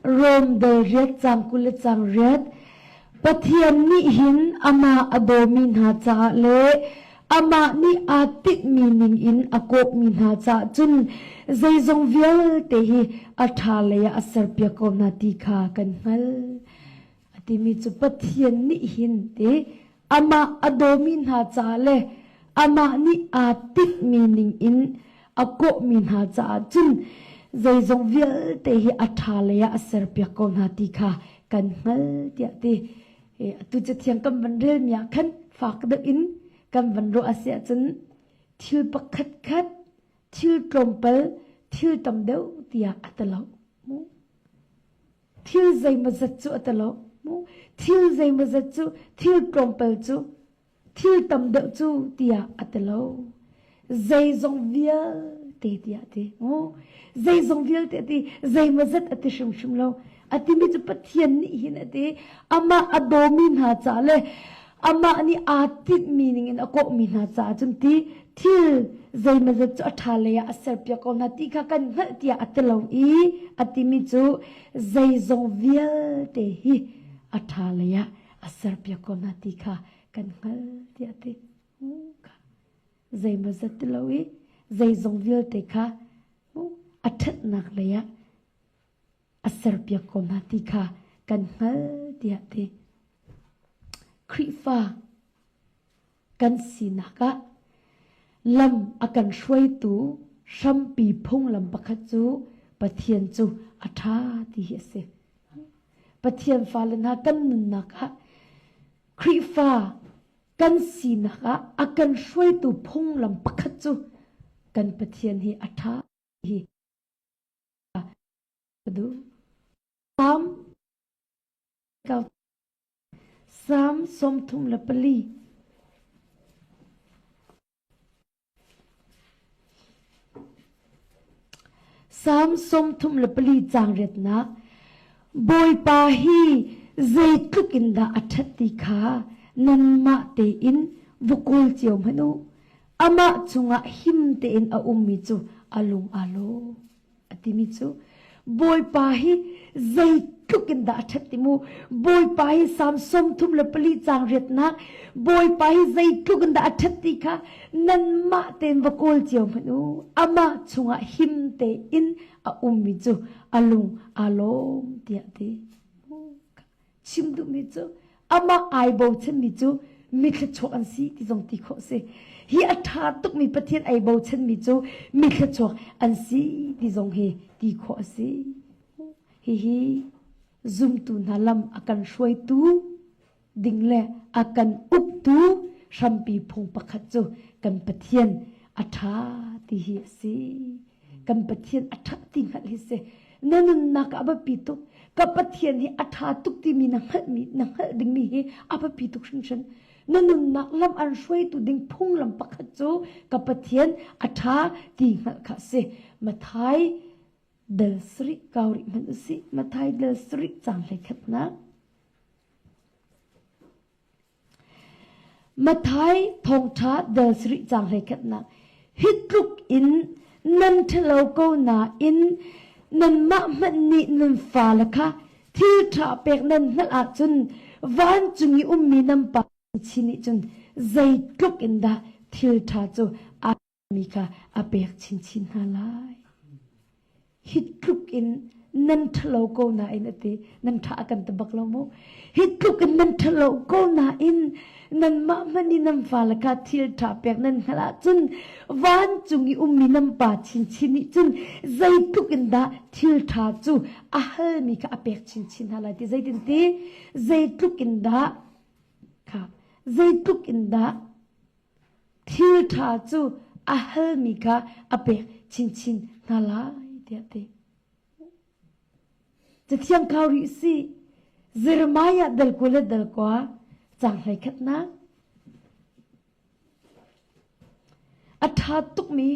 Rom dal riat cang 20 le cang riat Pathian nih hin amah a dawmi hna caah le amah nih aa tinhmi ning in a kawhmi hna caah cun zeizong vialte hi a ṭha lei ah a serpiak ko hna ti kha kan hngalh. A timi cu Pathian nih hin ti amah a dawmi hna caah le amah nih aa tinhmi ning in a kawhmi hna caah cun zeizong vialte hi a ṭha lei ah a serpiak ko hna ti kha kan hngal tiah ti. Atu cathiang kan van relmi ah khan fak deuh in kan van ruah a si ahcun thil pakhat khat, thil tlawmpal, thil tam deuh tiah a ti lo. Thil zeimawzat cu a ti lo. Thil zeimawzat cu, thil tlawmpal cu, thil tam deuh cu tiah a ti lo. Zeizong vialte tiah a ti. Zeizong vialte a ti. Zeimawzat a ti hrimhrim lo. A timi cu Pathian nih hin a ti. Amah a dawmi hna ca le amah nih aa tinhmi ningin a kawhmi hna caah cun ti thil zeimawzat cu a ṭha lei ah a serpiak ko hna ti kha kan hngalh tiah a ti lo i a timi cu zeizong vialte hi a ṭha lei ah a serpiak ko hna ti kha kan hngalh tiah a ti. Zeimawzat ti lo i zeizong vialte kha a ṭhatnak lei ah a serpiak ko hna ti kha kan hngalh tiah a ti. Khrihfa kan sinak ah lam a kan hruaitu hrampi phunglam pakhat cu Pathian cu a ṭha ti hi a si. Pathian fale hna kan nunnak ah Khrihfa kan sinak ah a kan hruaitu phunglam pakhat cu kan Pathian hi a ṭha hi a duh. Salm Salm 34. Salm 34 caang riatnak Bawipa hi zeitluk in dah a ṭhat ti kha nanmah tein va kawl cio hmanh u. Amah cungah him tein a ummi cu a lung aa lawm. A timi cu Bawipa hi zeitluk in dah a ṭhat ti mu Bawipa hi Salm 34 caang riatnak Bawipa hi zeitluk in dah a ṭhat ti kha nanmah tein va kawl cio hmanh u amah chungah him tein a ummi cu a lung aa lawm tiah a ti. Chim duhmi cu amah ai bochanmi cu mi thluachuak an si ti zong ti khawh si. Hi a ṭha tukmi Pathian ai bochanmi cu mi thluachuak an si ti zong hi ti khawh a si. Hihi zumtu hna lam a kan hruaitu ding le a kan uktu hrampi phung pakhat cu kan Pathian a ṭha ti hi a si. Kan Pathian a ṭha ti hngalh hi si. Na nunnak ah a biapi tuk. Ka Pathian hi a ṭha tuk timi na hngalhmi na hngalh dingmi hi a biapi tuk hringhran. Na nunnak lam an hruaitu ding phunglam pakhat cu ka Pathian a ṭha ti hngalh kha a si. Mathai dal sarih kau rih hmanh usih. Mathai dal sarih caang hleikhatnak. Matthai thawngṭha dal sarih caang hleikhatnak Hi tluk in nan ṭhalo ko nain nanmah hmanh nih nan fale kha thil ṭha pek nan hngalh ahcun vancung i ummi nan Pa chin nih cun zeitluk in dah thil ṭha cu aa mi kha a pek chinchin hna lai. Hi tluk in nan ṭhalo ko nain a ti. Nan ṭha a kan ti bak lo mu. Hi tluk in nan ṭhalo ko nain nanmah hmanh i nan fale kha thil ṭha pek nan hngalh ahcun vancung i ummi nan pa chinchin nih cun zeitluk in dah thil ṭha cu a halmi kha a pek chinchin hna lai ti zeitin ti zeitluk in dah kha zeitluk in dah Thil ṭha cu a halmi kha a pek chinchin hna lai tiah a ti. Cathiang kau rih sih. Jeremiah dal 20 le dal kua caang hleikhatnak. A ṭha tukmi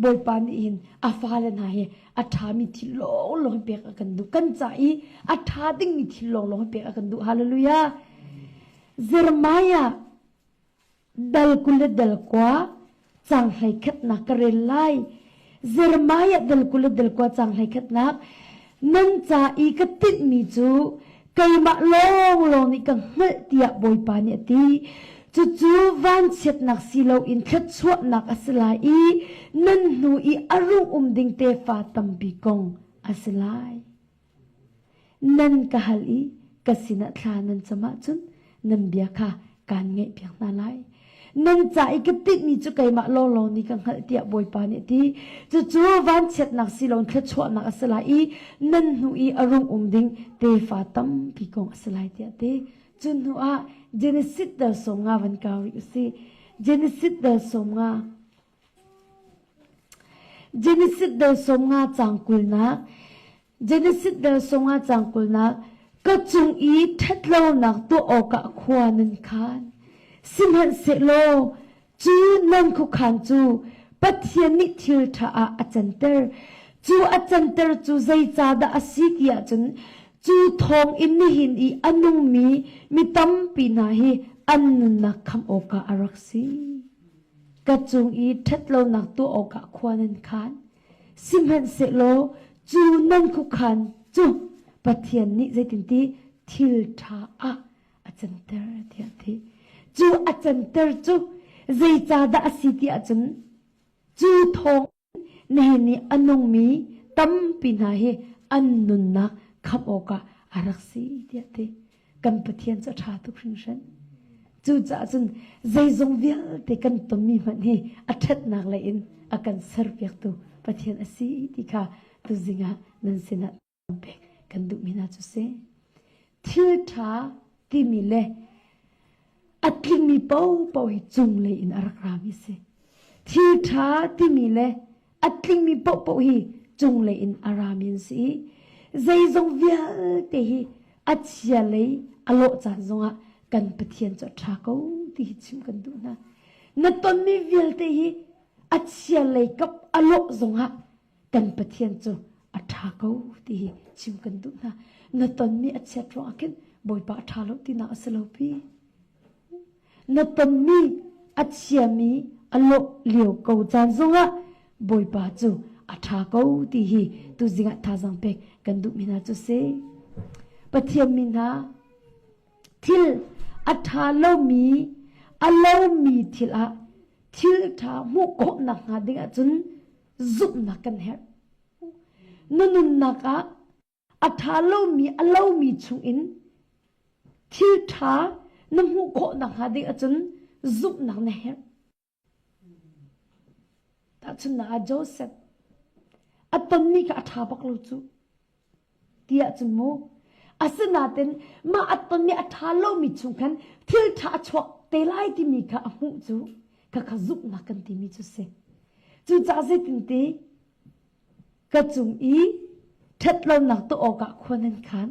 Bawipa nih hin a fale hna hi a ṭhami thil lawnglawng pek a kan duh. Kan ca i a ṭha dingmi thil lawnglawng pek a kan duh. Hallelujah. Jeremiah Dal 20 le dal kua caang hleikhatnak ka rel lai. Jeremiah dal 20 le dal kua caang hleikhatnak. Nan ca i ka tinhmi cu keimah lawnglawng nih ka hngalh tiah Bawipa nih a ti. Cucu vanchiatnak si loin thluachuahnak a si lai i nan hnu i a rung um ding tefa tampi kong a si lai. Nan ka hal i ka sinah thla nan cam ahcun nan bia kha kaan ngaihpiak hna lai. Nan ca i ka tinhmi cu keimah lawnglawng nih ka hngalh tiah Bawipa nih a ti. Cucu vanchiatnak si loin thluachuahnak a si lai i nan hnu i a rung um ding tefa tampi kong a si lai tiah a ti. Cu hnu ah Genesis dal 15 van kau rih u sih. Genesis dal 15 Genesis dal 15 caang kulnak Genesis dal 15 caang kulnak Ka cung i ṭhatlonak tuah awkah khua nan khan. Sihmanhsehlaw cu nan khuakhan cu Pathian nih thil ṭha ah a canter. Cu a canter cu zeicahdah a si ti ahcun cu thawng in nihin i a nungmi mi tampi hna hi an nunnak khamh awkah a rak si. Ka cung i ṭhatlonak tuah awkah khua nan khan. Sihmanhsehlaw cu nan khuakhan cu Pathian nih zeitinti thil ṭha ah a canter tiah a ti. Cu a canter cu zeicahdah a si ti ahcun cu thawng nihin i a nungmi tampi hna hi an nunnak khamh awkah a rak si tiah a ti. Kan Pathian cu a ṭha tuk hringhran. Cucaah cun zeizong vialte kan tonmi hmanh hi a ṭhatnak lei in a kan serpiaktu Pathian a si ti kha tuzing ah nan sinah pek kan duhmi hna cu si. Thil ṭha timi le a tlingmi paohpaoh hi cunglei in a rak rami si. Thil ṭha timi le a tlingmi paohpaoh hi cunglei in a rami an si i zeizong vialte hi a chia lei a lawh caan zongah kan Pathian cu a ṭha ko ti hi chim kan duh hna. Na tonmi vialte hi a chia lei kap a lawh zongah kan Pathian cu a ṭha ko ti hi chim kan duh hna. Na tonmi a chiat ruangah khin Bawipa a ṭha lo tinak a si lo pi. Na tonmi a chiami a lawh lio ko caan zongah Bawipa cu a ṭha ko ti hi tuzing ah thazaang pek kan duhmi hna cu si. Pathian mi hna thil a ṭha lomi a lomi thil ah thil ṭha hmuh khawhnak hnga ding ahcun zumhnak kan herh. Na nunnak ah a ṭha lomi a lomi chungin thil ṭha na hmuh khawh nakhnga ding ahcun zumhnak na herh. Tahchunhnak ah Joseph a tonmi kha a ṭha bak lo cu tiah cun mu asinain mah a tonmi a ṭha lomi chung khan thil ṭha a chuak te lai timi kha a hmuh cu khakha zumhnak kan timi cu si. Cucaah zeitinti Ka cung i ṭhatlonak tuah awkah khua nan khan.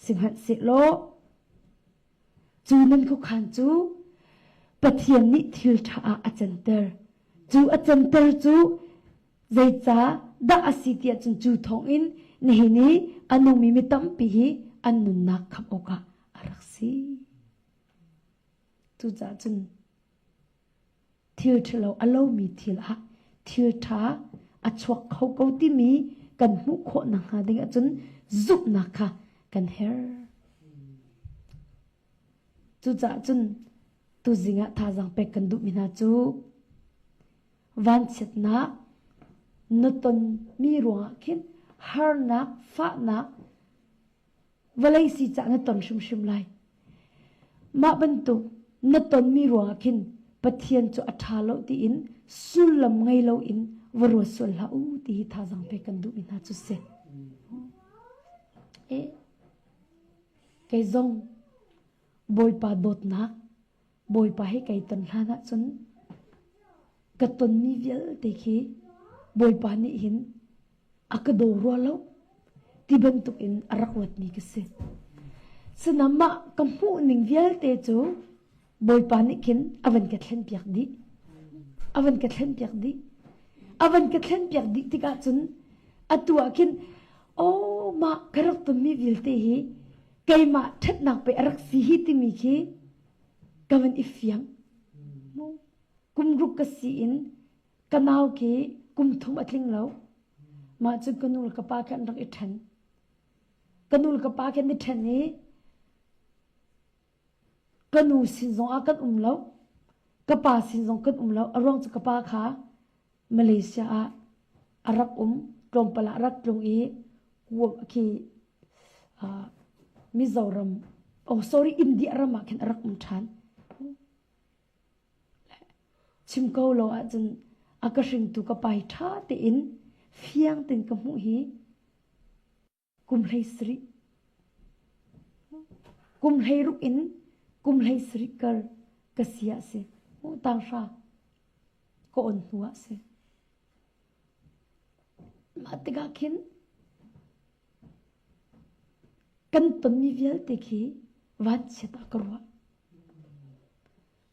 Sihmanhsehlaw cu nan khuakhan cu Pathian nih thil ṭha ah a canter. Cu a canter cu zeicah dah a si tiah cun cu thawngin nihin i a nungmi mi tampi hi an nunnak khamh awkah a rak si. Cucaah cun Thil ṭhalo a lomi thil ah thil ṭha a chuak kho ko timi kan hmuh khawh nakhnga ding ahcun zumhnak kha kan herh. Cucaah cun tuzing ah thazaang pek kan duhmi hna cu vanchiatnak na tonmi ruangah khin harnak, fahnak, vawlei si cah na ton hrimhrim lai. Mah bantuk na tonmi ruangah khin Pathian cu a ṭha lo tiin sullam ngei loin va ruat sual hlah u ti hi thazaang pek kan duhmi hna cu si. Eh, kei zong Bawipa dawtnak Bawipa he kai ton hlan ahcun ka tonmi vialte khi Bawipa nih hin a ka daw rua lo ti bantuk in a rak ruatmi ka si. Sinamah ka hmuh ning vialte cu Bawipa nih khin a van ka thlenpiak dih. A van ka thlenpiak dih. A van ka thlenpiak dih tikah cun atu ah khin oh mah ka rak tonmi vialte hi keimah ṭhatnak pe a rak si hi timi khi ka van i fiang. Kum ruk ka si in ka nau khi kum thum a tling lo. Mah cu ka nu le ka pa khan rak i ṭhen. Ka nu le ka pa khan i ṭhen i ka nu sin zong ah kan um lo. Ka pa sin zong kan um lo. A ruang cu ka pa kha Malaysia ah a rak um. Tlawmpal ah a rak tlung i khi uh, Mizoram, oh sorry, India ram ah khin a rak um ṭhan. Chim ko lo ahcun a ka hringtu ka pa hi ṭha tein fiang tein ka hmuh hi kum 17 kum 16 in kum 17 kar ka si ah si tanghra ka on hnu ah si mah tikah khin kan tonmi vialte khi vanchiat ah ka ruah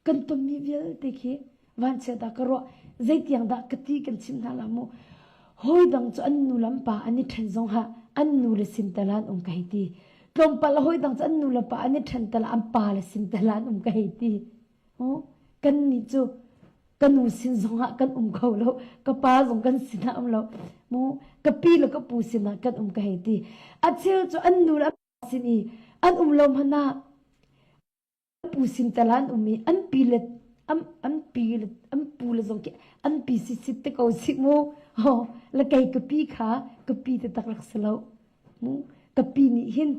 Kan tonmi vialte khi vanchiat ah ka ruah. Zeitiang dah ka ti kan chimh hna la mu. Hawi dang cu an nu le an pa an i ṭhen zong ha an nu le sin tal an um ka hei ti. Tlawmpal hawi dang cu an nu le pa an i ṭhen tal an pa le sin tal an um ka hei ti. Kan nih cu ka nu sin zongah kan um kho lo ka pa zong kan sinah um lo mu ka pi le ka pu sinah kan um ka hei ti a cheu cu an nu le sin i an um lo hmanh ah pu sin tal an um i an pi le an an pi le an pu le zong khi an pi si sit te ko si mu ho la kei ka pi kha ka pi te tak rak si lo mu ka pi nih hin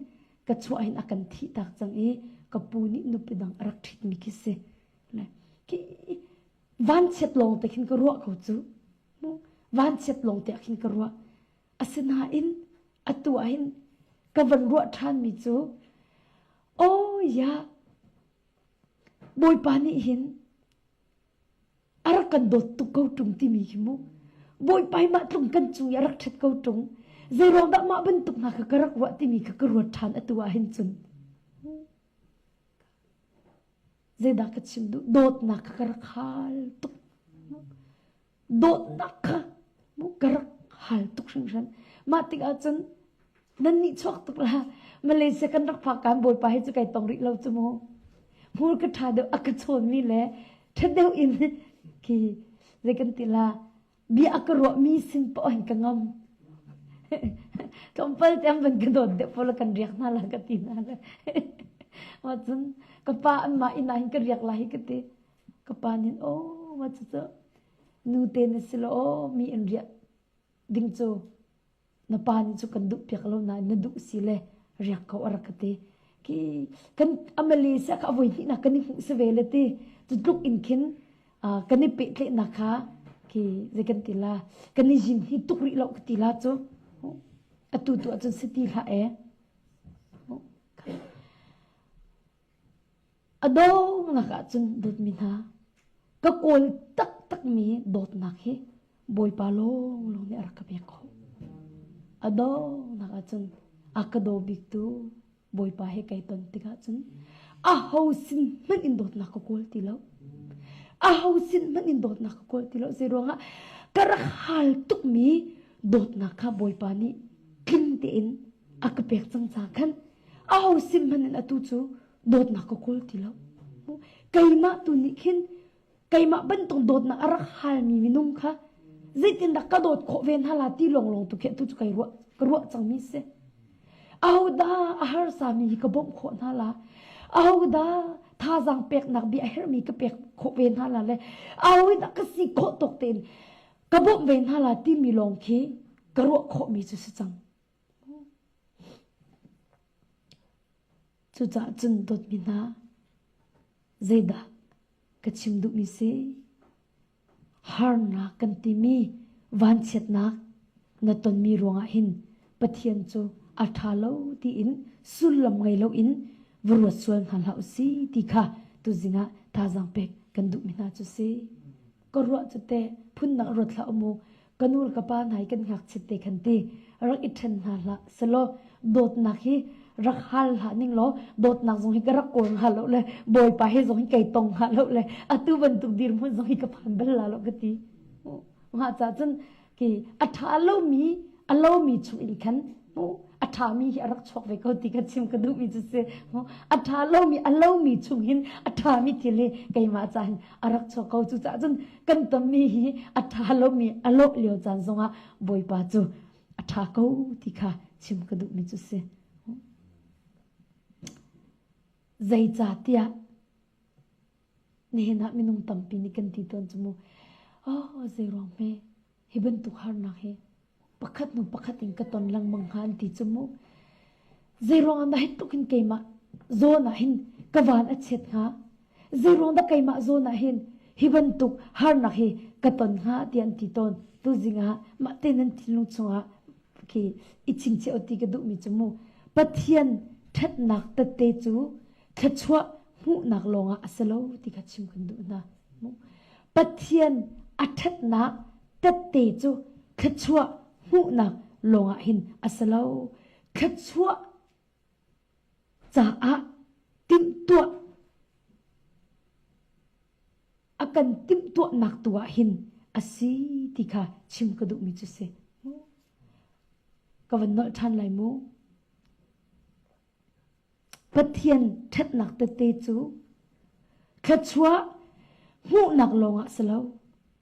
ka chuah hin a kan thih tak cang i ka pu nih nupi dang a rak ṭhit mi khi si le khi vanchiat lawng te khin ka ruah ko cu mu vanchiat lawng te khin ka ruah asinain atu ah hin ka van ruah ṭhan mi cu Oh ya, Bawipa nih hin a rak kan dawt tuk ko ṭung timi hi mu. Bawipa hi mah tlung kan cung i a rak ṭhat ko ṭung. Zeiruang dah mah bantuk hna kha ka rak ruah timi kha ka ruat ṭhan atu ah hin cun. Zeidah ka chim duh? Dawtnak kha ka rak hal tuk. Dawtnak kha ka rak hal tuk hringhran. Mah tikah cun nan nih chuak tuk la Malaysia kan rak phak kan bawipa hi cu kai tong rih lo cu mu. Hmur ka ṭha deuh a ka chawnmi le ṭha deuh in khi zei kan ti la bia a ka ruahmi sin paoh hin ka ngam. Tlawmpal te an van ka dawt deuh pawl kan riak hna la ka ti hna le. Mah cun ka pa anmah inn ah hin ka riak lai hi ka ti. Ka pa nih aw ma cucu nute na si lo aw mi in riah ding cu na pa nih cu kan duh piak lo nain na duh si le riak ko a rak ka ti. Khi kan a Malaysia kha a voi hnihnak kan i hmuh si ve le ti cu tluk in khin kan i pehtlaihnak kha khi zei kan ti la kan i zin hi tuk rih lo ka ti la cu atu tu ahcun si ti hlah e. A donghnak ahcun dawtmi hna, ka kawl taktakmi dawtnak hi Bawipa lawnglawng nih a rak ka pek khawh. A donghnak ahcun a ka daw biktu Bawipa he kai ton tikah cun aho sin hmanh in dawtnak ka kawl ti lo. Aho sin hmanh in dawtnak ka kawl ti lo. Zeiruangah ka rak hal tukmi dawtnak kha Bawipa nih tling tein a ka pek cang ca khan aho sin hmanh in atu cu dawtnak ka kawl ti lo. Keimah tu nih khin keimah bantuk dawtnak a rak halmi minung kha zeitindah ka dawt khawh ve hna la ti lawnglawng tu khi atu cu kai ruah ka ruah cangmi si. Ahodah a harsami hi ka bawmh khawh hna la? Ahodah thazaang peknak bia a herhmi ka pek khawh ve hna la le ahodah ka si khawh tawk tein ka bawmh ve hna la timi lawng khi ka ruah khawhmi cu si cang. Cucaah cun dawtmi hna, zeidah ka chim duhmi si? Harnak kan timi vanchiatnak na tonmi ruangah hin Pathian cu a ṭha lo tiin sullam ngei loin va ruat sual hna hlah u si ti kha tuzing ah thazaang pek kan duhmi hna cu si. Ka ruah cu teh phundang ruat hlah u mu. Ka nu le ka pa hna hi kan ngakchit te khan ti rak i ṭhen hna hlah selaw dawtnak hi rak hal hlah ning law dawtnak zong hi ka rak kawl hnga lo le bawipa he zong hi kai tong hnga lo le atu bantuk dirhmun zong hi ka phan bal la lo ka ti. Ngah ca cun ki a ṭha lomi a lomi chung in khan a ṭhami hi a rak chuak ve ko ti ka chim ka duhmi cu si a ṭha lomi a lomi chung hin a ṭhami thil hi keimah ca hin a rak chuak ko cucaah cun kan tonmi hi a ṭha lomi a lawh lio caan zongah Bawipa cu. ṭha ko ti kha chim ka duhmi cu si. Zeicahtiah nihin ah minung tampi nih kan ti tawn cu mu, oh zei ruang hme hi bantuk harnak hi pakhat hnu pakhat in ka ton lengmang hnga an ti cu mu. Zei ruangah dah hi tluk hin keimah zawn ah hin ka van a chiat hnga? Zei ruang dah keimah zawn ah hin hi bantuk harnak hi ka ton hnga tiah an ti tawn. Tuzing ah mah te nan thinlung chungah khi i chingchiah ti ka duhmi cu mu Pathian ṭhatnak tette cu thluachuah hmuhnak lawngah a si lo ti kha chim kan duh hna. Pathian a ṭhatnak tette cu thluachuah hmuhnak lawngah hin a si lo. Thluachuah caah timhtuah a kan timhtuahnak tu ah hin a si ti kha chim ka duhmi cu si. Ka van nolh ṭhan lai mu. Pathian ṭhatnak tete cu thluachuah hmuhnak lawngah si lo,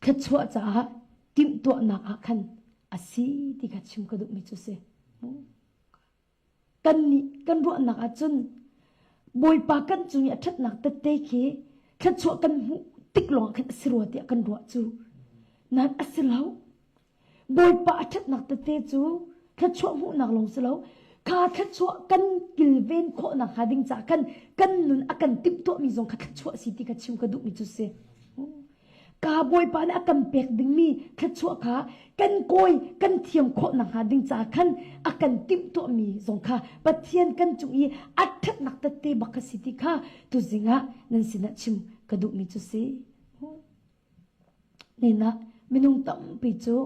thluachuah caah timhtuahnak ah khan a si ti kha chim ka duhmi cu si. Kannih kan ruahnak ahcun Bawipa kan cung i a ṭhatnak tette khi thluachuah kan hmuh tik lawngah khan a si rua tiah kan ruah cu. Nain a si lo. Bawipa a ṭhatnak tete cu thluachuah hmuhnak lawng si lo, kha thluachuah kan kilven khawhnak hnga ding caah khan kan nun a kan timhtuahmi zong kha thluachuah a si ti kha chim ka duhmi cu si. Ka Bawipa nih a kan pek dingmi thluachuah kha kan kawi kan thiam khawh nakhnga ding caah khan a kan timhtuahmi zong kha Pathian kan cung i a ṭhatnak tette bak kha si ti kha tuzing ah nan sinah chim ka duhmi cu si. Ninah minung tampi cu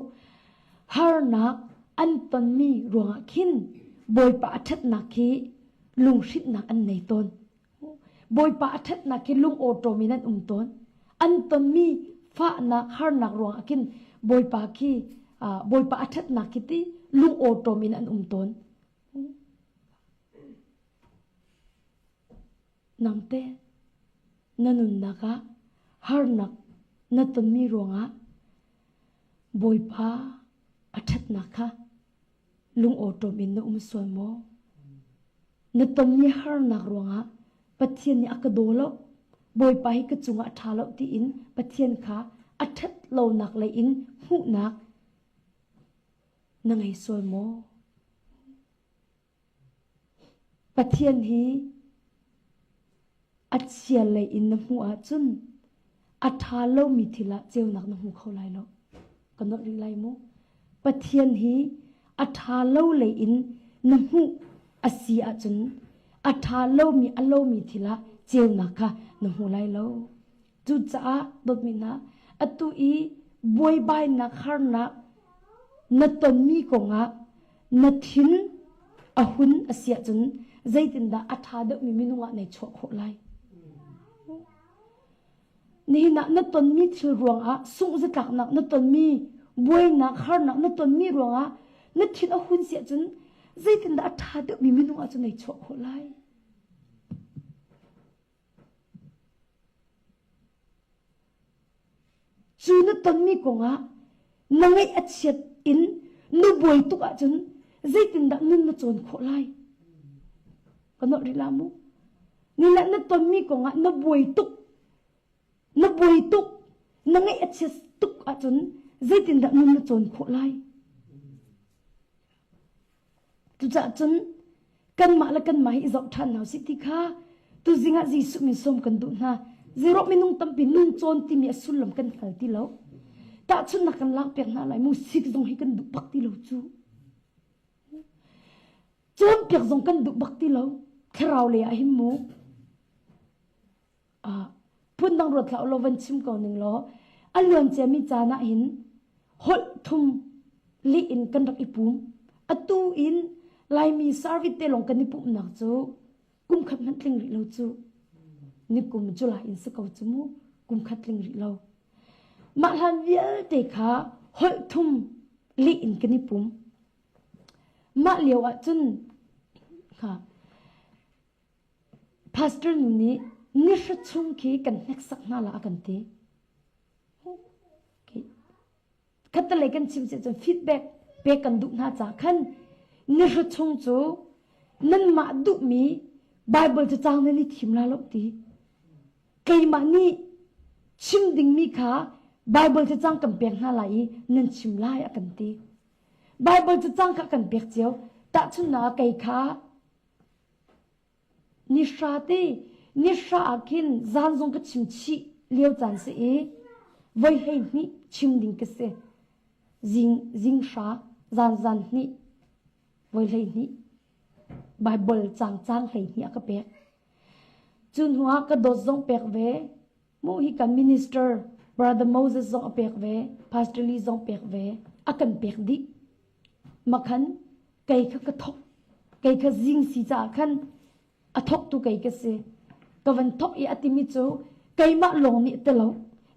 harnak an tonmi ruangah khin Bawipa a ṭhatnak khi lunghrinhnak an nei tawn. Bawipa a ṭhatnak khi lungawṭawm in an um tawn. An tonmi fahnak, harnak ruangah khin Bawipa khi Bawipa a ṭhatnak khi ti lungawṭawm in an um tawn. Nangte na nunnak ah harnak na tonmi ruangah Bawipa a ṭhatnak kha lungawṭawm in na um sual maw? Na tonmi harnak ruangah Pathian nih a ka daw lo, Bawipa hi ka cungah a ṭha lo tiin Pathian kha a ṭhat lonak lei in hmuhnak na ngei sual maw? Pathian hi a chia lei in na hmuh ahcun a ṭha lomi thil ah ceunak na hmu kho lai lo. Ka nolh rih lai mu. Pathian hi a ṭha lo lei in na hmuh a si ahcun a ṭha lomi a lomi thil ah ceunak kha na hmu lai lo. Cucaah dawtmi hna, atu i buaibainak harnak na tonmi kongah na thin a hun a si ahcun zeitindah a ṭha deuhmi minung ah nai chuah khawh lai? Nihin ah na tonmi thil ruangah sungh-zatlaknak na tonmi, buainak, harnak na tonmi ruangah na thin a hun si ahcun zeitindah a ṭha deuhmi minung ah cun nai chuah khawh lai? Cu na tonmi kongah na ngaih a chiat in na buai tuk ahcun zeitindah nun na cawn khawh lai? Ka nolh rih la mu. Nila na tonmi kongah na buai tuk, na buai tuk, na ngaih a chiat tuk ahcun zeitindah nun na cawn khawh lai? Cucaah cun kanmah le kanmah hi i zoh ṭhan hna usih ti kha tuzing ah Jesuh min sawm kan duh hna. Zero minung tampi nun cawn timi a sullam kan hngal ti lo. Tahchunhnak kan lakpiak hna lai mu sik zong hi kan duh bak ti lo cu. Cawnpiak zong kan duh bak ti lo. Thlarau lei ah hin mu. Phundang ruat hlah law van chim ko ning law a luan ciami caan ah hin holh thum lih in kan rak i pum. Atu in Laimi service te lawng kan i pumhnak cu kum khat hmanh tling rih lo cu. Nikum July in si ko cu mu kum khat tling rih lo. Mah hlan vialte kha holh thum lih in kan i pum. Mah lio ah cun Pastor nu nih nihra chung khi kan hneksak hna la a kan ti. Khattelei kan chim si cun feedback. Pek kan duh hna ca khan nihra chung cu nanmah duhmi Bible cacang nan i thim la lo ti. Keimah nih chim dingmi kha Bible cacang kan pek hna lai i nan chim lai a kan ti. Bible cacang kha kan pek cio. Tahchunhnak ah kei kha Nihra ti nihra ah khin zan zong ka chim chih lio caan si i voi 12 chim ding ka si. Zing zing hra zan zan hnih voi 12 Bible cang cang 12 a ka pek. Cu hnu ah ka dawt zong pek ve. Mu hi kan minister Brother Moses zong a pek ve, Pastor Lee zong pek ve. A kan pek dih. Makhan kei kha ka thok kei kha zing si caah khan a thoktu kei ka si ka van thok i a timi cu keimah lawng nih tilo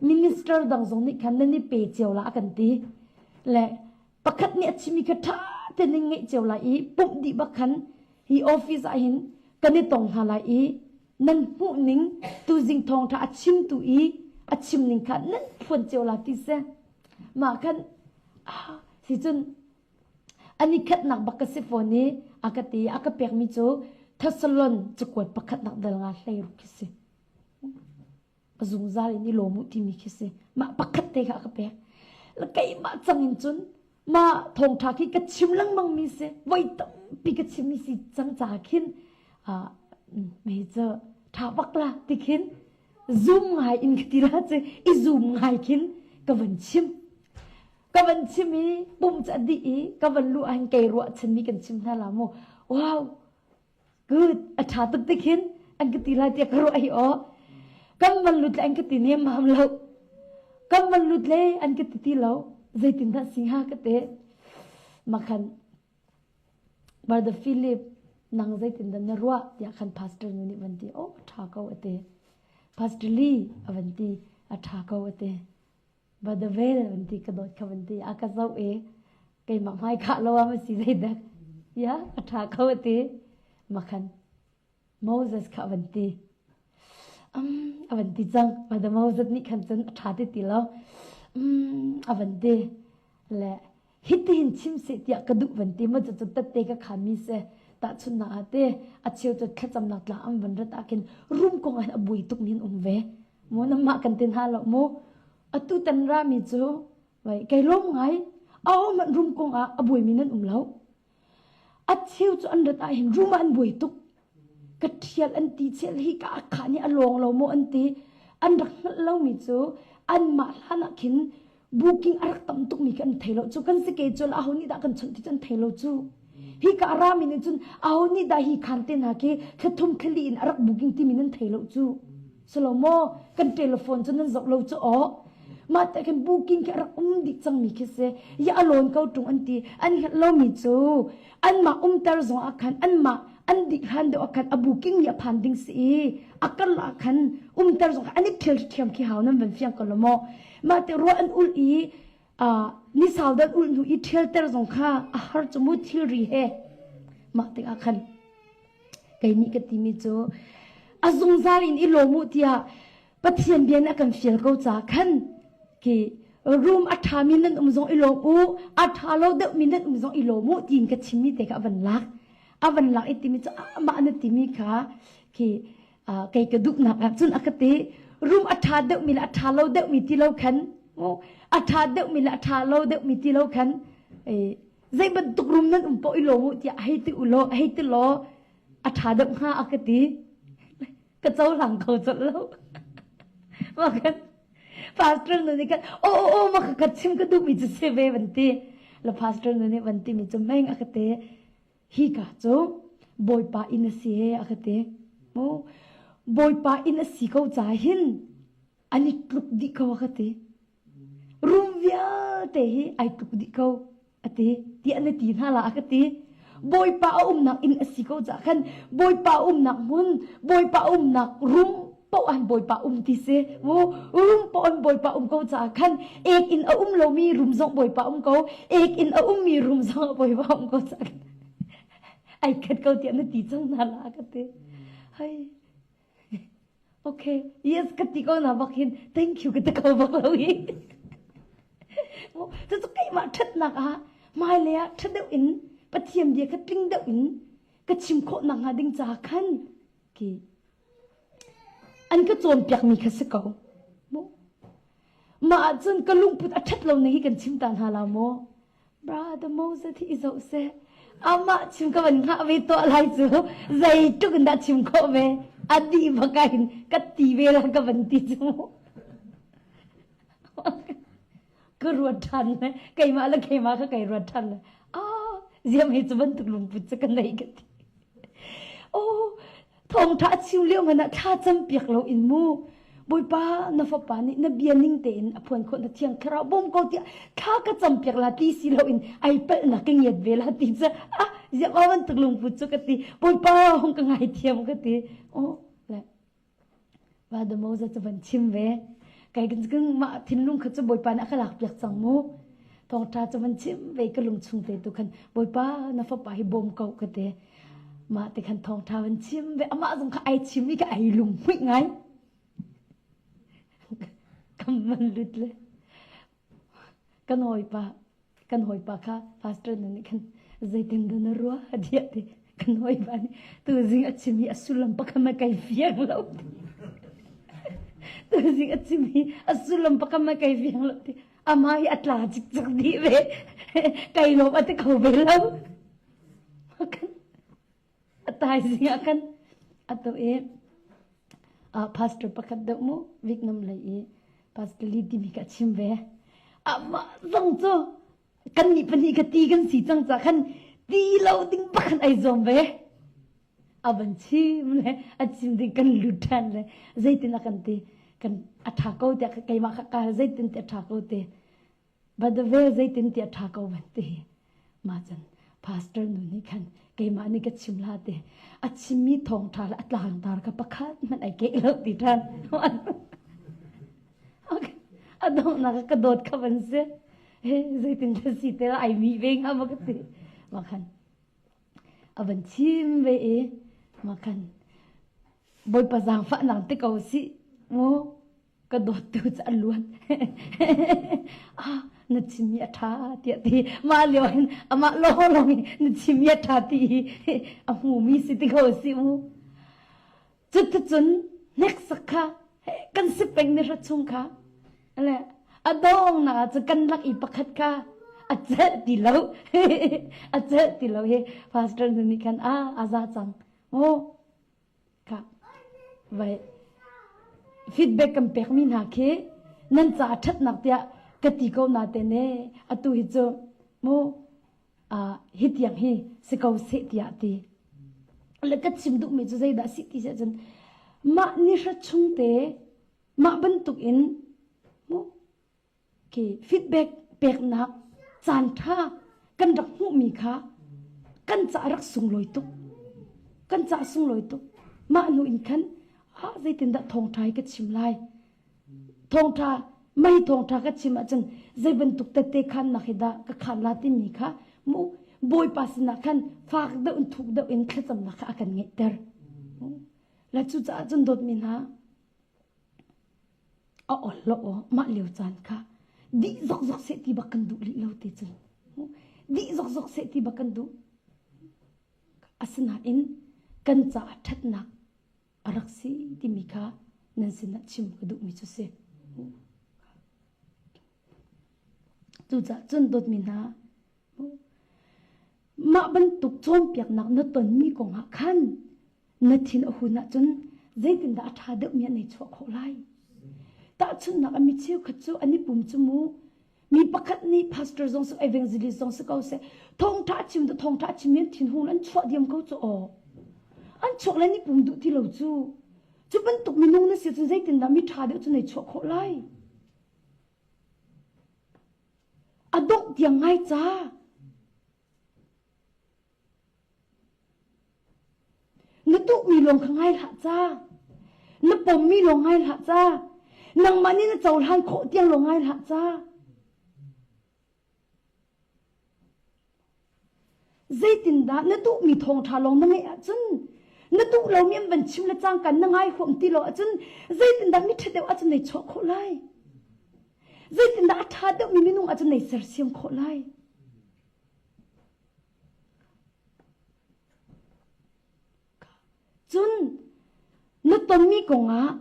minister dang zong nih khan nan i pe cio la a kan ti le pakhat nih a chimi kha ṭha te ning ngeih cio lai i pumh dih bak khan hi office ah hin kan i tong hna lai i nan hmuh ning tuzing thawngṭha a chimtu i a chim ning kha nan phuan cio la ti seh mah khan ah si cun An i khatnak bak ka si fawn i a ka ti. A ka pekmi cu Thessalon cakuat pakhatnak dal nga 16 khi si. A zungzal in i lawm u timi khi si. Mah pakhat te kha a ka pek. Keimah cang in cun mah thawngṭha khi ka chim lengmang mi si. Voi tampi ka chimmi si cang caah khin ah mei cu ṭha bak la ti khin zoom ngai in ka ti la cu i zoom ngai khin ka van chim. Ka van chim i pum cu a dih i ka van luh ahhin kei ruahchanmi kan chim hna la mu. Wow, good, a ṭha tuk ti khin an ka ti lai tiah ka ruah hi aw. Kan van lut le an ka ti nemmam lo. Kan van lut le an ka ti ti lo. Zeitindah si hnga ka ti. Makhan Brother Philip, nang zeitindah na ruah tiah khan pastor nu nih van ti. Oh, a ṭha ko a ti. Pastor Lee a van ti. A ṭha ko a ti. Va da vel van ti ka dawt kha van ti a ka zoh i keimah hmai khah lo ah ma si zeidak ya a ṭha kho a ti makhan Moses kha van ti um a van ti cang ma Moses nih khan cun a ṭha ti ti lo um a van ti le hitihin chim seh tiah ka duh van ti ma cu tette ka khanmi si tahchunhnak ah te a cheu cu thlacamnak tlang an van rat ah khin rum kong ah a buai tuk nin um ve mu namah kan tin ha lo mu atu tan rami cu vai kei lawm ngai a man rum kong ah a buai mi nan um lo A cheu cu an rat ahhin rum ah an buai tuk. Ka ṭhial an ti chel hi ka khah nih a lawng lo maw an ti. An rak hngalh lomi cu anmah hlan ah khin booking a rak tam tukmi khi an thei lo cu. Kan si ke cun aho nih dah kan chawnh ti cu an thei lo cu. Hi ka a rami nih cun aho nih dah hi khan te hna khi thlathum thlali in a rak booking timi nan thei lo cu. Silo maw kan telephone cu nan zoh lo cu aw. Mah te khin booking khi a rak um dih cangmi khi si. Ya a lawn ko ṭung an ti. An hngalh lomi cu anmah umter zong ah khan anmah an dih hlan deuh ah khan a booking mi a phan ding si i a karlak ah khan umter zong an i ṭhial ṭhiam khi hau nan van fiang ko lo maw. Mah te ruah an ulh i ni sau dan ulh hnu i ṭhialter zong kha a har cu mu thilri he. Mah tikah khan Kei nih ka timi cu a zungzal in i lawm u tiah Pathian bia nih a kan fial ko caah khan khi room a ṭhami nan um zong i lawm u, a ṭha lo deuhmi nan um zong i lawm u tiin ka chimmi te kha a van lak. A van lak i timi cu amah na timi kha khi kei ka duhnak ah cun a ka ti room a ṭha deuhmi le a ṭha lo deuhmi ti lo khan a ṭha deuhmi le a ṭha lo deuhmi ti lo khan zei bantuk rum nan um paoh i lawm u tiah hei ti u law hei ti law a ṭha deuh hnga a ka ti ka cohlang kho colh lo ma kan pastor nu nih khan o o o ma ka chim ka duhmi cu si ve van ti la pastor nu nih van ti mi cu meng a ka ti hi ka cu bawipa inn a si he a ka ti mu bawipa inn a si ko ca hin an i tluk dih ko a ka ti Rum vialte hi ai tluk dih ko a ti tiah na ti hna la a ka ti. Bawipa a umnak inn a si ko caah khan Bawipa a umnak hmun, Bawipa a umnak rum paoh ah Bawipa um ti si. Mu rum paoh in Bawipa um ko caah khan ek in a um lomi rum zong Bawipa um ko, ek in a ummi rum zong Bawipa um ko caah khan ai khat ko tiah na ti cang hna la a ka ti. Hai Okay, yes ka ti ko na bak hin thank you ka ti ko bak lo hi. Cucu keimah ṭhatnak ah Hmailei ah ṭha deuh in Pathian bia kha tling deuh in ka chim khawh nakhnga ding caah khan ki an ka cawnpiakmi kha si ko. Mah ahcun ka lungput a ṭhat lo ning hi kan chim ta hna la maw? Brother Moses hi i zoh seh. Amah chim ka van hngah ve tuah lai cu zeitluk in dah chim khawh ve. A dih bak in ka ti ve la ka van ti cu. Ka ruat ṭhan le keimah le keimah kha kai ruat ṭhan le ah ziam hi cu bantuk lungput cu ka nei ka ti. Oh Thawngṭha a chim lio hmanh ah thla campiak loin mu Bawipa na fapa nih na bia ning tein a phuan khawh na thiang thlarau bawm ko tiah thla ka campiak la ti si loin ai palhnak ka ngiat ve la ti cu ah ziak aw bantuk lungput cu ka ti Bawipa hung ka ngaithiam ka ti oh le Brother Moses cu van chim ve kai kan mah thinlung kha cu Bawipa nih a ka lakpiak cang mu thawngṭha cu van chim ve ka lung chung te tu khan Bawipa na fapa hi bawm ko ka ti Mah ti khan thawngṭha van chim ve amah zong kha ai chim i ka ai lunghmuih ngai. Kan man lut le kan hawipa kan hawipa kha pastor nu nih khan zeitin dah na ruah tiah ti kan hawipa nih tuzing a chim hi a sullam pakhat ma kai fiang lo ti tuzing a chim hi a sullam pakhat ma kai fiang lo ti amah hi a tla cikcek dih ve kai lawm a ti kho ve lo A thaizing ah khan atu i pastor pakhat deuh mu Vietnam lei i Pastor Lee timi ka chim ve. Amah zong cu kannih pahnih ka ti kan si cang ca khan ti lo ding bak khan ai zuam ve. A van chim le a chim ding kan lut ṭhan le zeitin a kan ti kan a ṭha ko tiah keimah kha ka zeitin ti a ṭha ko ti Badavel zeitin tiah ṭha ko van ti. Mah cun pastor nu nih khan keimah nih ka chim la ti. A chimmi thawngṭha le a tlangtar kha pakhat hmanh ai keih lo ti ṭhan. A donghnak ah ka dawt kha van si. He zeitin dah si te ai mi ve hnga ma ka ti. Mah khan a van chim ve i mah khan Bawipa zaangfahnak ti ko sih mu ka dawttu cu a luan ah na chimmi a ṭha tiah ti mah lio hin amah lawng in na chimmi a ṭha ti hi a hmumi si ti ko si mu cuticun hneksak kha kan si peng ni hra chung kha le a dawngnak ah cu kan lak i pakhat kha a celh ti lo a celh ti lo hi pastor nu nih khan a a za cang mu Kha vai feedback kan pekmi hna khi nan ca ṭhatnak tiah ka ti ko na te ne atu hi cu mu hi tiang hi si ko seh tiah ti le ka chim duhmi cu zeidah si ti si ahcun mah ni hra chung te mah bantuk in mu Khi feedback peknak caanṭha kan rak hmuhmi kha kan ca rak sunglawi tuk. Kan ca sunglawi tuk. Mah hnu in khan ah zeitindah thawngṭha hi ka chim lai. Thawngṭha mei thawngṭha ka chim ahcun zei bantuk tette khannak hi dah ka khan la timi kha mu Bawipa sinah khan fak deuh in thuk deuh in thlacamnak kha a kan ngeihter. Le cucaah cun dawtmi hna A ol lo aw mah lio caan kha dih zokzok seh ti bak kan duh rih lo ti cun dih zokzok seh ti bak kan duh. Asinain kan caah ṭhatnak a rak si timi kha nan sinah chim ka duhmi cu si. Cucaah cun dawtmi hna mah bantuk cawnpiaknak na tonmi kongah khan na thin a hun ahcun zeitindah a ṭha deuhmi an ei chuah khawh lai? Tahchunhnak ah mi cheukhat cu an i pum cu mu mi pakhat nih pastor zong si evangelist zong si ko seh thawngṭha a chim thawngṭha a chim mi an thinhung an chuah diam ko cu aw an chuak le an i pum duh ti lo cu cu bantuk minung na si cun zeitindah mi ṭha deuh cu nei chuah khawh lai a dongh tiang ngai ca Na duhmi lawng kha ngai hlah ca. Na pommi lawng ngai hlah ca. Nangmah nih na cohlan khawh tiang lawng ngai hlah ca. Zeitindah na duhmi thawngṭha lawng na ngeih ahcun na duh lomi an van chim le cangka na ngai huam ti lo ahcun zeitindah mi ṭha deuh ahcun nei chuah khawh lai? Zeitindah a ṭha deuhmi minung ahcun nei sersiam khawh lai? cawnmi kongah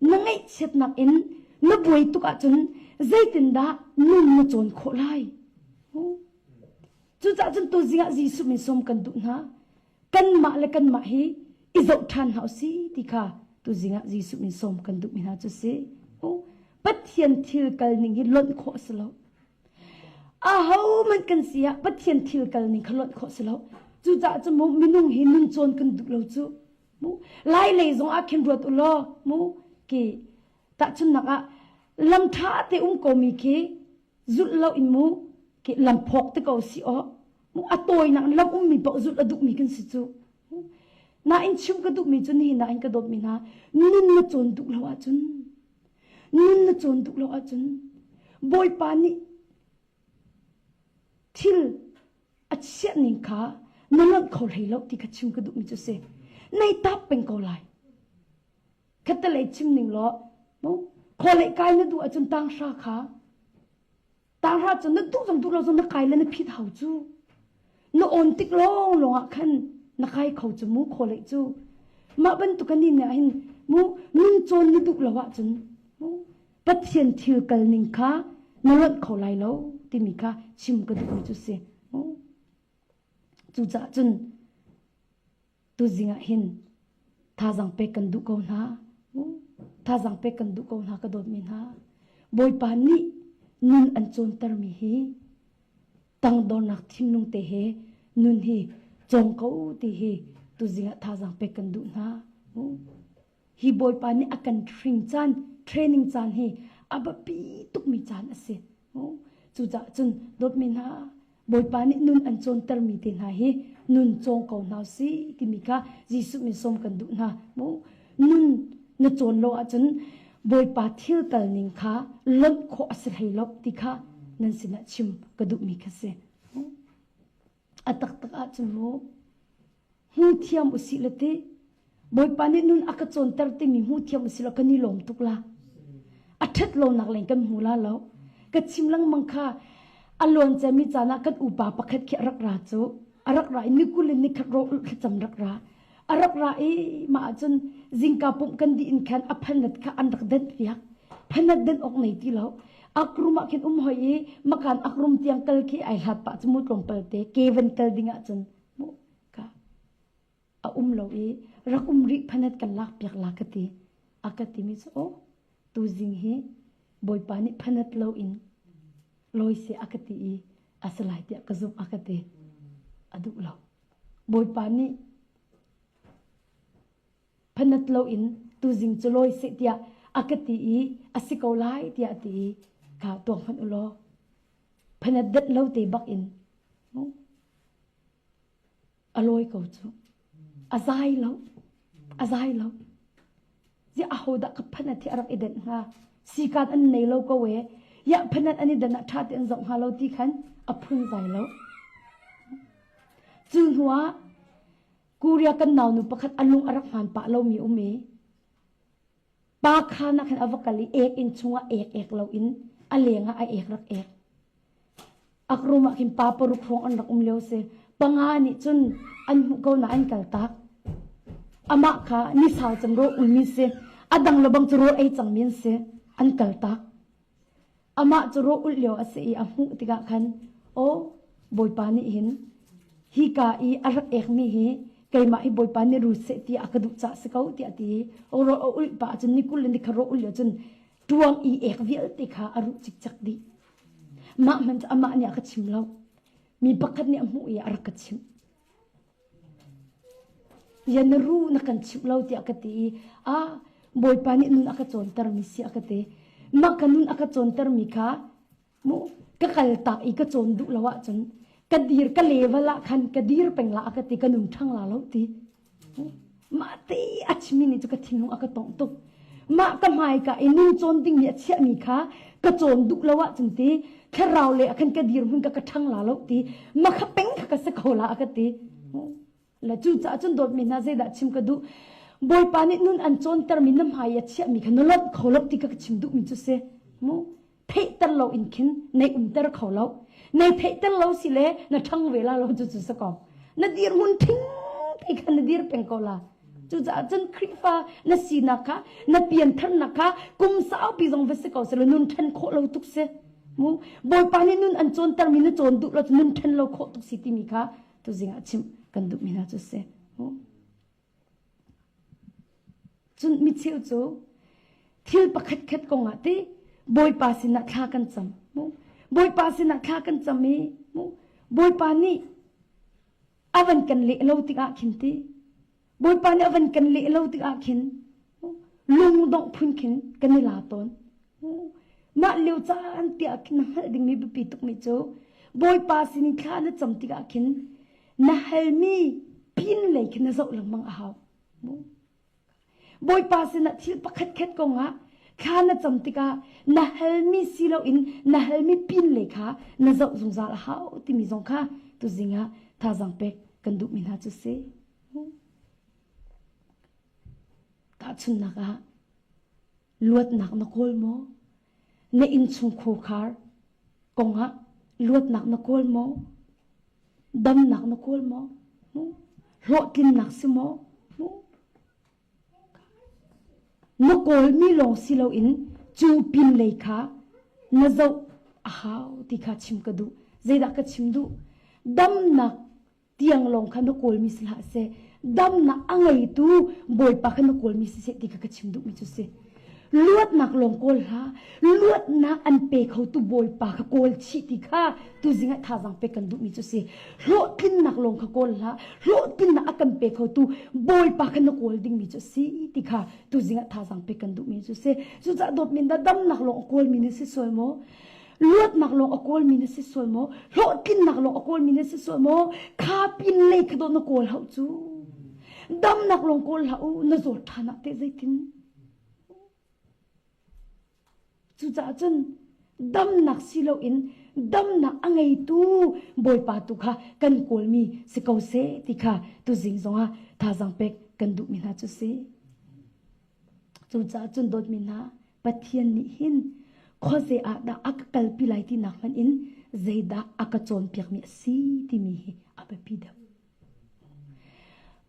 na ngaihchiatnak in na buai tuk ahcun zeitindah nun na cawn khawh lai? Cucaah cun tuzing ah Jesuh min sawm kan duh hna. Kanmah le kanmah hi i zoh ṭhan hna usih ti kha tuzing ah Jesuh min sawm kan duhmi hna cu si. Pathian thil kal ning hi lonh khawh a si lo. Ahohmanh kan si ah Pathian thil kal ning kha lonh khawh a si lo. Cucaah cu mu minung hi nun cawn kan duh lo cu. Mu lai lei zong ah khin ruat u law mu ki tahchunnak ah lam ṭha te um ko mi khi zulh lo in mu ki lam phawk te ko si aw mu a tawinak lam ummi paoh zulh a duhmi kan si cu. Nain chim ka duhmi cu nihin ah in ka dawtmi hna nun na cawn duh lo ahcun Nun na cawn duh lo ahcun Bawipa nih thil a chiah ning kha na lonh kho hlei lo ti kha chim ka duhmi cu si. Nei tap peng ko lai. Khattelei chim ning law khualei kai na duh ahcun tanghra kha Tanghra cu na duh zong duh lo zong na kai le na phit hau cu. Na awn tik lawng lawng ah khan na kai kho cu mu khawlei cu. Mah bantuk kan nih hin mu nun cawn na duh lo ahcun mu Pathian thil kal ning kha na lonh kho lai lo timi kha chim ka duhmi cu si. Cucaah cun Tuzing ah hin thazang pek kan duh ko hna. Thazang pek kan duh ko hna ka dawtmi hna. Bawipa nih nun an cawntermi hi tangdornak thinlung te he nun hi cawng ko ti hi tuzing ah thazang pek kan duh hna. Hi Bawipa nih a kan hring caan, training caan hi a biapi tukmi caan a si. Cucaah cun dawtmi hna, Bawipa nih nun an cawntermi te hna hi nun cawng ko hna si timi kha Jesuh min sawm kan duh hna. Nun na cawn lo ahcun Bawipa thil kal ning kha lonh khawh a si hlei lo ti kha nan sinah chim ka duhmi kha si. A taktak ahcun mu hmu thiam usih le ti Bawipa nih nun a ka cawnter timi hmu thiam usih law kan i lawm tuk la. A ṭhat lonak leng kan hmu la lo. Ka chim lengmang kha a luan ciami caan ah kan upa pakhat khi a rak ra cu. A rak ra i ni kul in nikhat rawh ulh thlacam rak ra. A rak ra i mah ahcun zingka pumh kan dih in khan a phanat kha an rak denh piak. Phanat denh awk nei ti lo. Akrum ah khin um hoi i makan akrum tiang kal khi ai hlat pah cu mu tlawmpal te ke van kal ding ahcun mu ka a um lo i rak um rih phanat kan lak piak la ka ti. A ka timi cu oh tuzing hi Bawipa nih phanat lo in lawi seh a ka ti i a si lai tiah ka zumh a ka ti. A duh lo. Bawipa nih phanat loin tuzing cu lawi seh tiah a ka ti i a si ko lai tiah a ti i kha tuak hmanh u law phanat dat lo te bak in a lawi ko cu a zai lo a zai lo Ziah ahodah ka phanat hi a rak i denh hnga? Sikan an nei lo ko e. Ya phanat an i den ah ṭha te an zoh hnga lo ti khan a phun zai lo. Cu hnu ah Korea kan naunu pakhat a lung a rak hmaan pah lomi um i pa khan ah khan a va kal i ek inn chungah ek ek lo in a leng ah a ek rak ek. Akrum ah khin pa paruk hrawng an rak um lio si. Panga nih cun an hmuh ko na an kaltak. Amah kha ni sau cem rawl ulmi si. A dang le bang cu rawl ei cangmi an si. An kaltak. Amah cu rawl ulh lio a si i a hmuh tikah khan aw Bawipa nih hin hika i a rak ekmi hi keimah hi Bawipa nih rut seh tiah a ka duh cah si ko tiah a ti i rawl a ulh pah cun ni kul le ni khat rawl ulh lio cun ṭuang i ek vialte kha a ruh cikcek dih. Mah hmanh cu amah nih a ka chim lo. Mi pakhat nih a hmuh i a rak ka chimh. Ya na ru na kan chimh lo tiah ka ti i a Bawipa nih nun a ka cawntermi si a ka ti. Mah ka nun a ka cawntermi kha mu ka kal tak i ka cawn duh lo ahcun ka dir ka level ah khan ka dir peng la a ka ti ka nun ṭhang la lo ti. Mah te a chimmi nih cu ka thinlung a ka tongh tuk. Mah ka hmaika i nun cawn dingmi a chiahmi kha ka cawn duh lo ahcun ti thlarau le a khan ka dirhmun ka ka ṭhang la lo ti ma kha peng kha ka si kho la a ka ti. Le cucaah cun dawtmi hna zeidah chim ka duh Bawipa nih nun an cawntermi na hmai i a chiahmi kha na lonh kho lo ti ka ka chim duhmi cu si. Mu theihter lo in khin nei umter kho lo nei theihter lo si le na ṭhang ve la lo cu cu si ko na dirhmun ṭhing te khan na dir peng ko la. Cucaah cun Khrihfa na sinak kha na piantharnak kha kum saupi zong va si ko seh nun ṭhen khawh lo tuk si. Mu Bawipa nih nun an cawntermi na cawn duh lo cu nun ṭhen lo khawh tuk si timi kha tuzing ah chimh kan duhmi hna cu si. Mu Cun micheu cu thil pakhat khat kong ah ti Bawipa sinah thla kan cam. Mu Bawipa sinah thla kan cam i mu Bawipa nih a van kan leh lo tikah khin ti Bawipa nih a van kan leh lo tikah khin lungdongh phun khin kan i la tawn. Mah lio caan tiah khin na hngalh dingmi biapi tukmi cu Bawipa sin i thla na cam tikah khin na halmi pin lei khin na zoh lengmang a hau. Bawipa sinah thil pakhat khat kongah thla na cam tikah na halmi si loin na halmi pin lei kha na zoh zungzal a hau timi zong kha tuzing ah thazaang pek kan duhmi hna cu si. Tahchunhnak ah luatnak na kawl maw? Na innchung khuakhar kongah luatnak na kawl maw? Damnak na kawl maw? Hlawhtlinnak si maw? Na kawlmi lawng si loin cu pinlei kha na zoh a hau ti kha chim ka duh. Zeidah ka chim duh? Damnak tiang lawng kha na kawlmi si hlah seh. Damnak a ngeitu Bawipa kha na kawlmi si seh ti kha ka chim duhmi cu si. Luatnak lawng kawl hlah. Luatnak an pe khotu Bawipa kha kawl chih ti kha tuzing ah thazaang pek kan duhmi cu si. Hlawhtlinnak lawng kha kawl hlah. Hlawhtlinnak a kan pe khotu Bawipa kha na kawl dingmi cu si ti kha tuzing ah thazaang pek kan duhmi cu si. Cucaah dawtmi na damnak lawng a kawlmi na si sual maw? Luatnak lawng a kawlmi na si sual maw? Hlawhtlinnak lawng a kawlmi na si sual maw? Kha pin lei kha dawh na kawl hau cu. Damnak lawng kawl hlah u, na zawt ṭhan ah teh zeitin? Cucaah cun damnak si loin damnak a ngeitu Bawipa tu kha kan kawlmi si ko seh ti kha tuzing zongah thazaang pek kan duhmi hna cu si. Cucaah cun dawtmi hna Pathian nih hin khuaze ah dah a ka kalpi lai tinak hmanh in zeidah a ka cawnpiakmi a si timi hi a biapi deuh.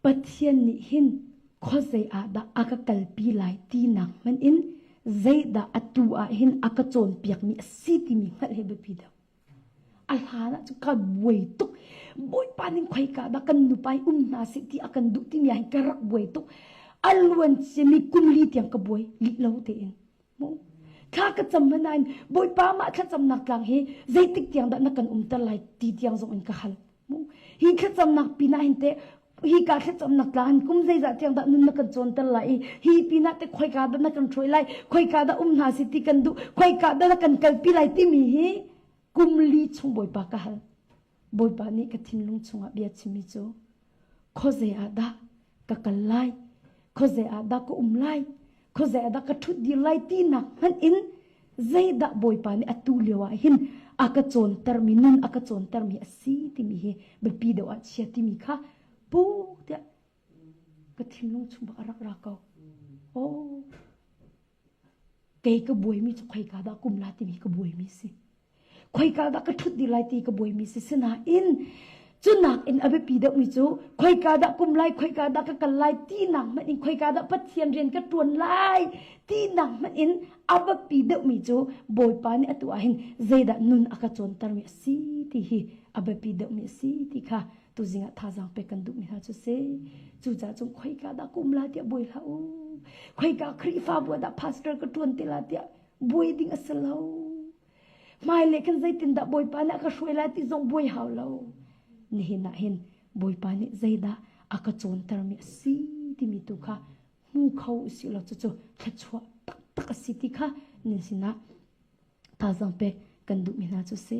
Pathian nih hin khuazei ah dah a ka kalpi lai tinak hmanh in zeidah atu ah hin a ka cawnpiakmi a si timi hngalh hi biapi deuh. A hlan ah cun ka buai tuk. Bawipa ning khoika dah kan nupa hi um hna seh ti a kan duh timi ah hin ka rak buai tuk. A luan ciami kum li tiang ka buai lih lo tein. Thla ka cam nain Bawipa mah thlacamnak tlang hi zeitik tiang dah na kan umter lai ti tiang zong in ka hal. Hi thlacamnak pinah hin teh hi ka thlacamnak tlang hin kum zeizah tiang dah nun na kan cawnter lai i hi pinah teh khoika dah na kan hruai lai khoika dah um hna si ti kan duh khoika dah na kan kalpi lai timi hi kum li chung Bawipa ka hal. Bawipa nih ka thinlung chungah bia chimmi cu khuazei ah dah ka kal lai khuazei ah dah ka um lai khuazei ah dah ka ṭhut dir lai tinak hmanh in zeidah Bawipa nih atu lio ah hin a ka cawntermi nun a ka cawntermi a si timi hi biapi deuh ah chia timi kha pu tiah ka thinlung chung bak a rak ra ko. Oh, kei ka buaimi cu khoika dah kum la timi ka buaimi si. Khoika dah ka ṭhut dih lai ti ka buaimi si. Sinain cunak in a biapi deuhmi cu khoika dah kum lai, khoika dah ka kal lai tinak hmanh in khoika dah Pathian rian ka ṭuan lai tinak hmanh in a biapi deuhmi cu Bawipa nih atu ah hin zeidah nun a ka cawntermi a si ti hi a biapi deuhmi a si ti kha tuzing ah thazaang pek kan duhmi hna cu si. Cucaah cun khoika dah ka um lai tiah buai hlah u. Khoika Khrihfabu ah dah pastor ka ṭuan te lai tiah buai ding a si lo. Hmailei khan zeitindah Bawipa nih a ka hruai lai ti zong buai hau lo. Nihin ah hin Bawipa nih zeidah a ka cawntermi a si timi tu kha hmu kho usih law cucu thluachuah taktak a si ti kha nan sinah thazaang pek kan duhmi hna cu si.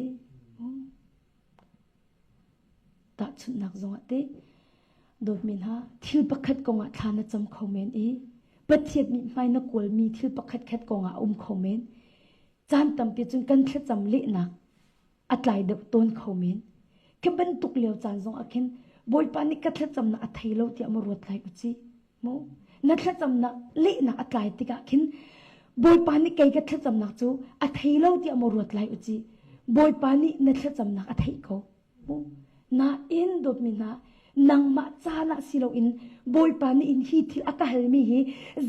Tahchunhnak zongah teh dawtmi hna thil pakhat kongah thla na cam kho men i Pathian mithmai na kawlmi thil pakhat khat kongah a um kho men. Caan tampi cun kan thlacam lehnak a tlai deuh tawn kho men. Khi bantuk lio caan zong ah khin Bawipa nih ka thlacamnak a thei lo tiah maw ruat lai u cih. Mu na thlacamnak lehnak a tlai tikah khin Bawipa nih kei ka thlacamnak cu a thei lo tiah maw ruat lai u cih. Bawipa nih na thlacamnak a theih ko. Nain dawtmi hna. Nangmah caan ah si loin Bawipa nih in hi thil a ka halmi hi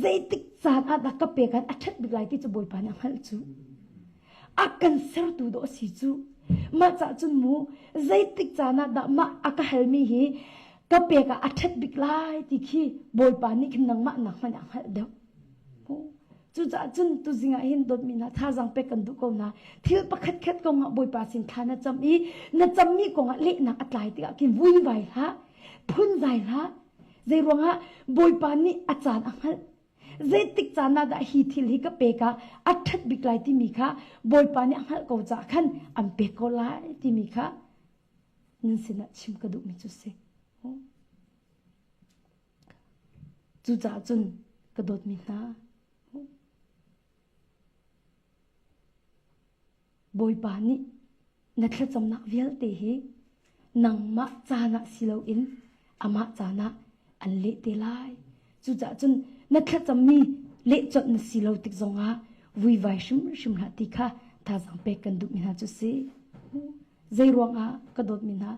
zeitik caan ah dah ka pek ah a ṭhat bik lai ti cu Bawipa nih a hngalh cu. A kan sertu dawh a si cu. Mah cah cun mu zeitik caan ah dah mah a ka halmi hi ka pek ah a ṭhat bik lai ti khi Bawipa nih khin nangmah nak hmanh a hngalh deuh. Cucaah cun tuzing ah hin dawtmi hna thazaang pek kan duh ko hna. Thil pakhat khat kong ah Bawipa sin thla na cam i na cammi kong ah lehnak a tlai tikah khin vuivai hlah, phunzai hlah. Zei ruangah Bawipa nih a caan a hngalh. Zeitik caan ah dah hi thil hi ka pek ah a ṭhat bik lai timi kha Bawipa nih a hngalh ko caah khan an pek ko lai timi kha nan sinah chim ka duhmi cu si. Cucaah cun ka dawtmi hna, Bawipa nih na thlacamnak vialte hi nangmah caan ah si loin amah caan ah an leh te lai. Cucaah cun na thlacammi leh colh na si lo tik zongah vuivai hrimhrim hlah ti kha thazaang pek kan duhmi hna cu si. Zei ruangah ka dawtmi hna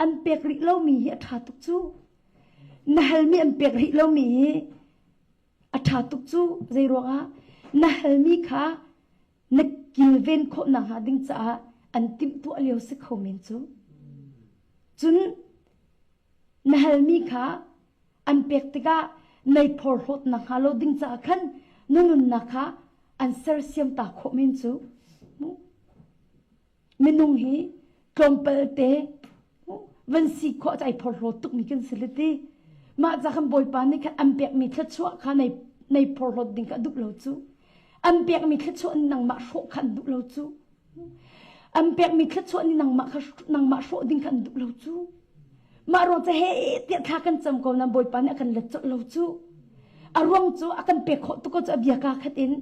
an pek rih lomi hi a ṭha tuk cu. Na halmi an pek rih lomi hi a ṭha tuk cu zei ruangah na halmi kha na kilven khawh nakhnga ding caah an timhtuah lio si kho men cu. Cun na halmi kha an pek tikah nei phorhlawt nakhnga lo ding caah khan na nunnak kha an sersiam ta khawh men cu. Minung hi tlawmpal te van si khawh cu ai phorhlaw tukmi kan si le ti. Mah ca khan Bawipa nih khan an pekmi thluachuah kha nei nei phorhlawt ding kha a duh lo cu. An pekmi thluachuah nih nangmah hrawh kha an duh lo cu. An pekmi thluachuah nih nangmah kha nangmah hrawh ding kha an duh lo cu. Mah ruang cu he tiah thla kan cam ko na Bawipa nih a kan let colh lo cu. A ruang cu a kan pek khawh tuk ko cu a bia kaa khat in.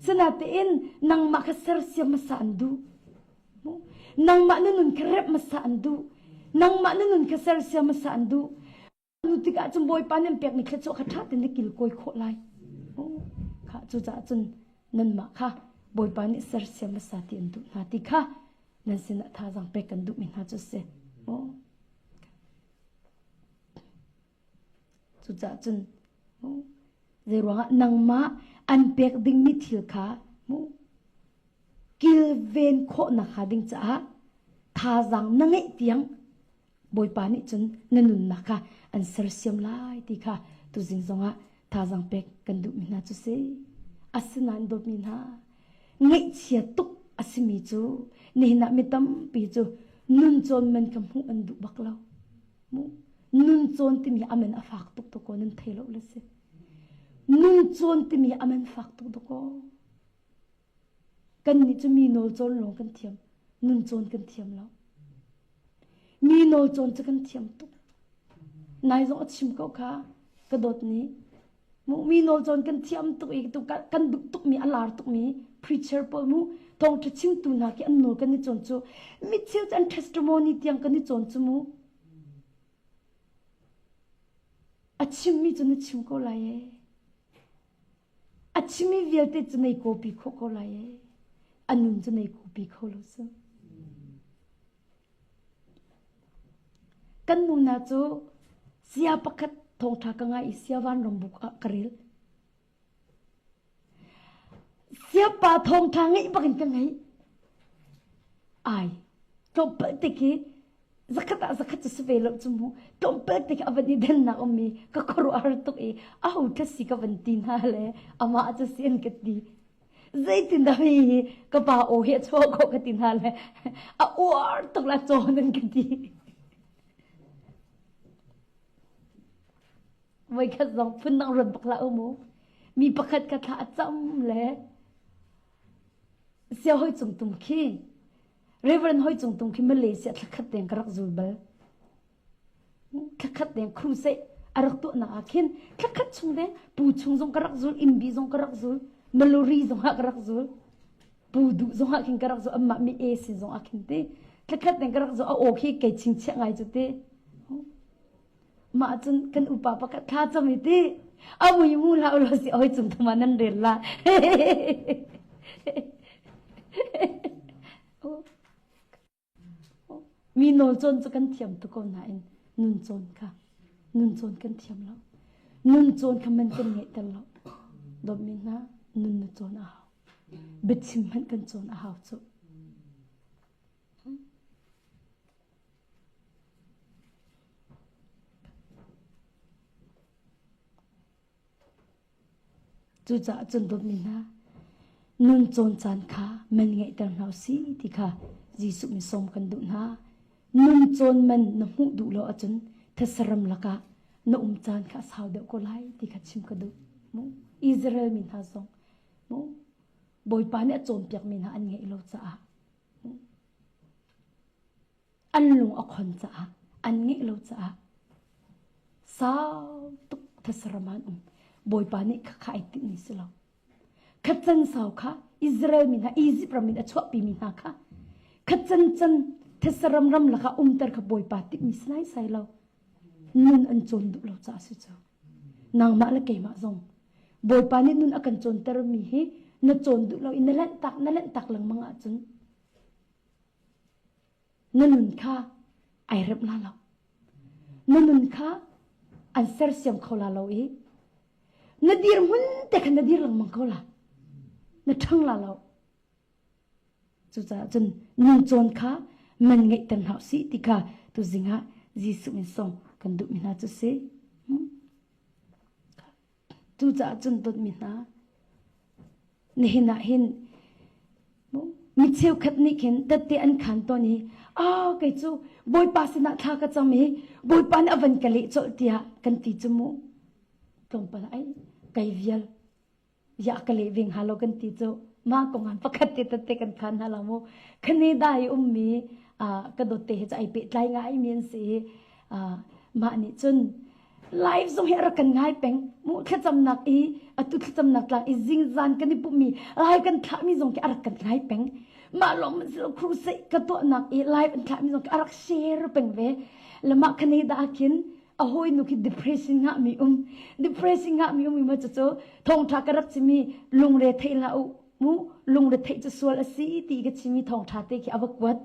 Sinatein nangmah kha sersiam hmasa an duh. Nangmah na nun kha rep hmasa an duh. Nangmah na nun kha sersiam hmasa an duh. Nu tikah cun Bawipa nan pekmi thluachuah kha ṭha tein na kilkawi khawh lai. Kha cucaah cun nanmah kha Bawipa nih sersiam hmasa ti an duh hna ti kha nan sinah thazaang pek kan duhmi hna cu a si. Cucaah cun zeiruangah nangmah an pek dingmi thil kha kilven khawhnak hnga ding caah thazaang na ngeih tiang Bawipa nih cun na nunnak kha an sersiam lai ti kha tuzing zongah thazaang pek kan duhmi hna cu si. Asinain dawtmi hna, ngaihchia tuk a simi cu nihin ah mi tampi cu nun cawn man kha hmuh an duh bak lo. Nun cawn timi aman a fak tuk to ko nan thei lo le si. Nun cawn timi aman fak tuk to ko. Kan nih cu mi nawl cawn lawng kan thiam. Nun cawn kan thiam lo. Mi nawl cawn cu kan thiam tuk. Nai zong a chim ko kha ka dawt nih. Mi nawl cawn kan thiam tuk i kan duh tukmi a lar tukmi preacher pawl mu thawngṭha chimtu hna khi an nawl kan i cawn cu mi cheu cu an testimony tiang kan i cawn cu mu. A chimmi cu na chim ko lai ee. A chimmi vialte cu nei kawpi khawh ko lai ee. A nun cu nei kawpi kho lo cu. Kan nu hna cu sia pakhat thawngṭha ka ngai i sia vanrambuk ah ka rel. Siapa thawngṭha ngeih bak in ka ngeih. Ai, tlawmpal te khi zakhat ah zakhat cu si ve lo cu mu. Tlawmpal te khi a van i dennak um i ka khuaruahhar tuk i aho ṭha si ka van ti hna le amah cu si an ka ti. Zeitindah hi ka pa aw hi a chuah khawh ka ti hna le a uar tuk la cawn an ka ti. Voikhat zong phundang ruat bak hlah u mu. Mi pakhat ka thla a cam le sia hoi cung tum khi Reverend hoi cung tum khi Malaysia thlakhat deng ka rak zul bal. Thlakhat deng crusade a rak tuahnak ah khin thlakhat chung deng pu chung zong ka rak zul imbi zong ka rak zul Maluri zong ah ka rak zul pu duh zong ah khin ka rak zul amah mi e sin zong ah khin ti thlakhat deng ka rak zul a aw khi kei chingchiah ngai cu ti Mah cun kan upa pakhat thla cam i ti a mui mu hlah ulaw si oi cung thuma nan rel la. Mi nawl cawn cu kan thiam tuk ko nain. Nun cawn kha nun cawn kan thiam lo. Nun cawn kha man kan ngeihter lo. Dawtmi hna nun na cawn a hau. Biachim hmanh kan cawn a hau cu. Cucaah cun dawtmi hna, nun cawn caan kha man ngeihter hna usih ti kha Jesuh min sawm kan duh hna. Nun cawn man na hmuh duh lo ahcun thasaram lakah na um caan kha a sau deuh ko lai ti kha chim ka duh. Mu Israel mi hna zong mu Bawipa nih a cawnpiakmi hna an ngeih lo caah an lung a khon caah an ngeih lo caah sau tuk thasaram an um bawipa nih khakha ai tinh ni si lo khat can sau kha Israel mi hna Egypt ram in a chuahpi mi hna kha khat can can thasaram ram lakah umter kha bawipa tinh mi si lai sai lo nun an cawn duh lo caah si cu nangmah le keimah zong bawipa nih nun a kan cawnter mi hi na cawn duh lo i na lanh tak na lanh tak lengmang ahcun Na nun kha ai remh la lo. Na nun kha an sersiam kho la lo i na dirhmun te khan na dir lengmang ko la. Na ṭhang la lo. Cucaah cun nun cawn kha man ngeihter hna usih ti kha tuzing ah Jesuh min song kan duhmi hna cu si. Hmm? Cucaah cun dawtmi hna nihin ah hin mi cheukhat nih khin tette an khan tawn i ah kei cu Bawipa sinah thla ka cam i Bawipa nih a van ka leh colh tiah kan ti cu mu tlawmpal ai kai vial ya ka leh ve hnga lo kan ti cu mah kong ah pakhat te tette kan khan hna lo mu Canada i ummi ka dawt te he cu ai pehtlai ngai mi an si i mah nih cun live zong hi a rak kan ngai peng mu thlacamnak i atu thlacamnak tlang i zingzan kan i pummi live kan thlahmi zong khi a rak kan ngai peng mah lawng man silo crusade ka tuahnak i live an thlahmi zong khi a rak share peng ve le mah Canada ah khin a hawi nu khi depression ngah mi um depression ngah mi um mi ma cu thawngtha ka rak chimi lungre thei hlah u mu lungretheih cu sual a si ti ka chimi thawngṭha te khi a va kuat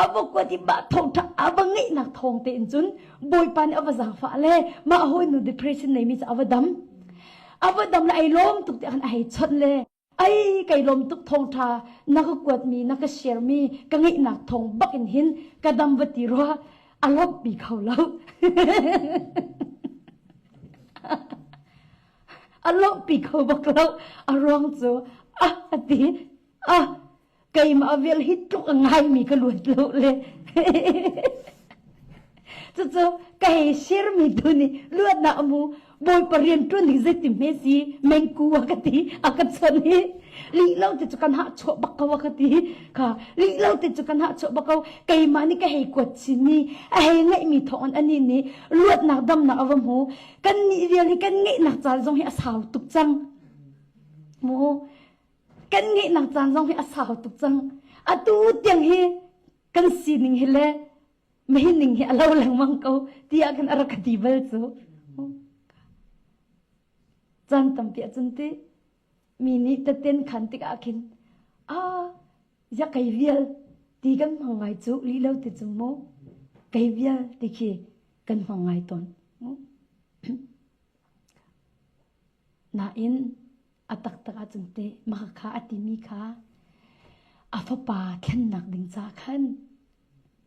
a va kuat i mah thawngṭha a va ngeihnak thawng te in cun bawipa nih a va zaangfah le mah hawinu depression neimi cu a va dam a va dam le ai lawm tuk tiah khan a hei chawnh le ai kai lawm tuk thawngṭha na ka kuatmi na ka share mi ka ngeihnak thawng bak in hin ka dam va ti rua a lawmhpi kho lo a lawmhpi kho bak lo a ruang cu ah a ti ah keimah vial hi tluk a ngaimi ka luat lo le cucu ka hei shirmi tu nih luatnak a mu bawipa rian ṭuan ding zeiti hme si mengku a ka ti a ka chawnh hi lih lo te cu kan hah chuah bak ko a ka ti kha lih lo te cu kan hah chuah bak ko keimah nih ka hei kuat chinmi a hei ngaihmi thawng in anih nih luatnak damnak a va hmu kan nih vial hi kan ngeihnak caan zong hi a sau tuk cang mu kan ngeihnak caan zong hi a sau tuk cang atu tiang hi kan sining hi le mehi ning hi a lo lengmang ko tiah kan a rak ka ti bal cu caan tampi ahcun ti mi nih taten khan tikah khin ah ya kei vial ti kan hmang ngai cu li lo ti cu mu kei vial ti khi kan hmang ngai tawn nain a taktak ahcun te mah kha a timi kha a fapa thlennak ding ca khan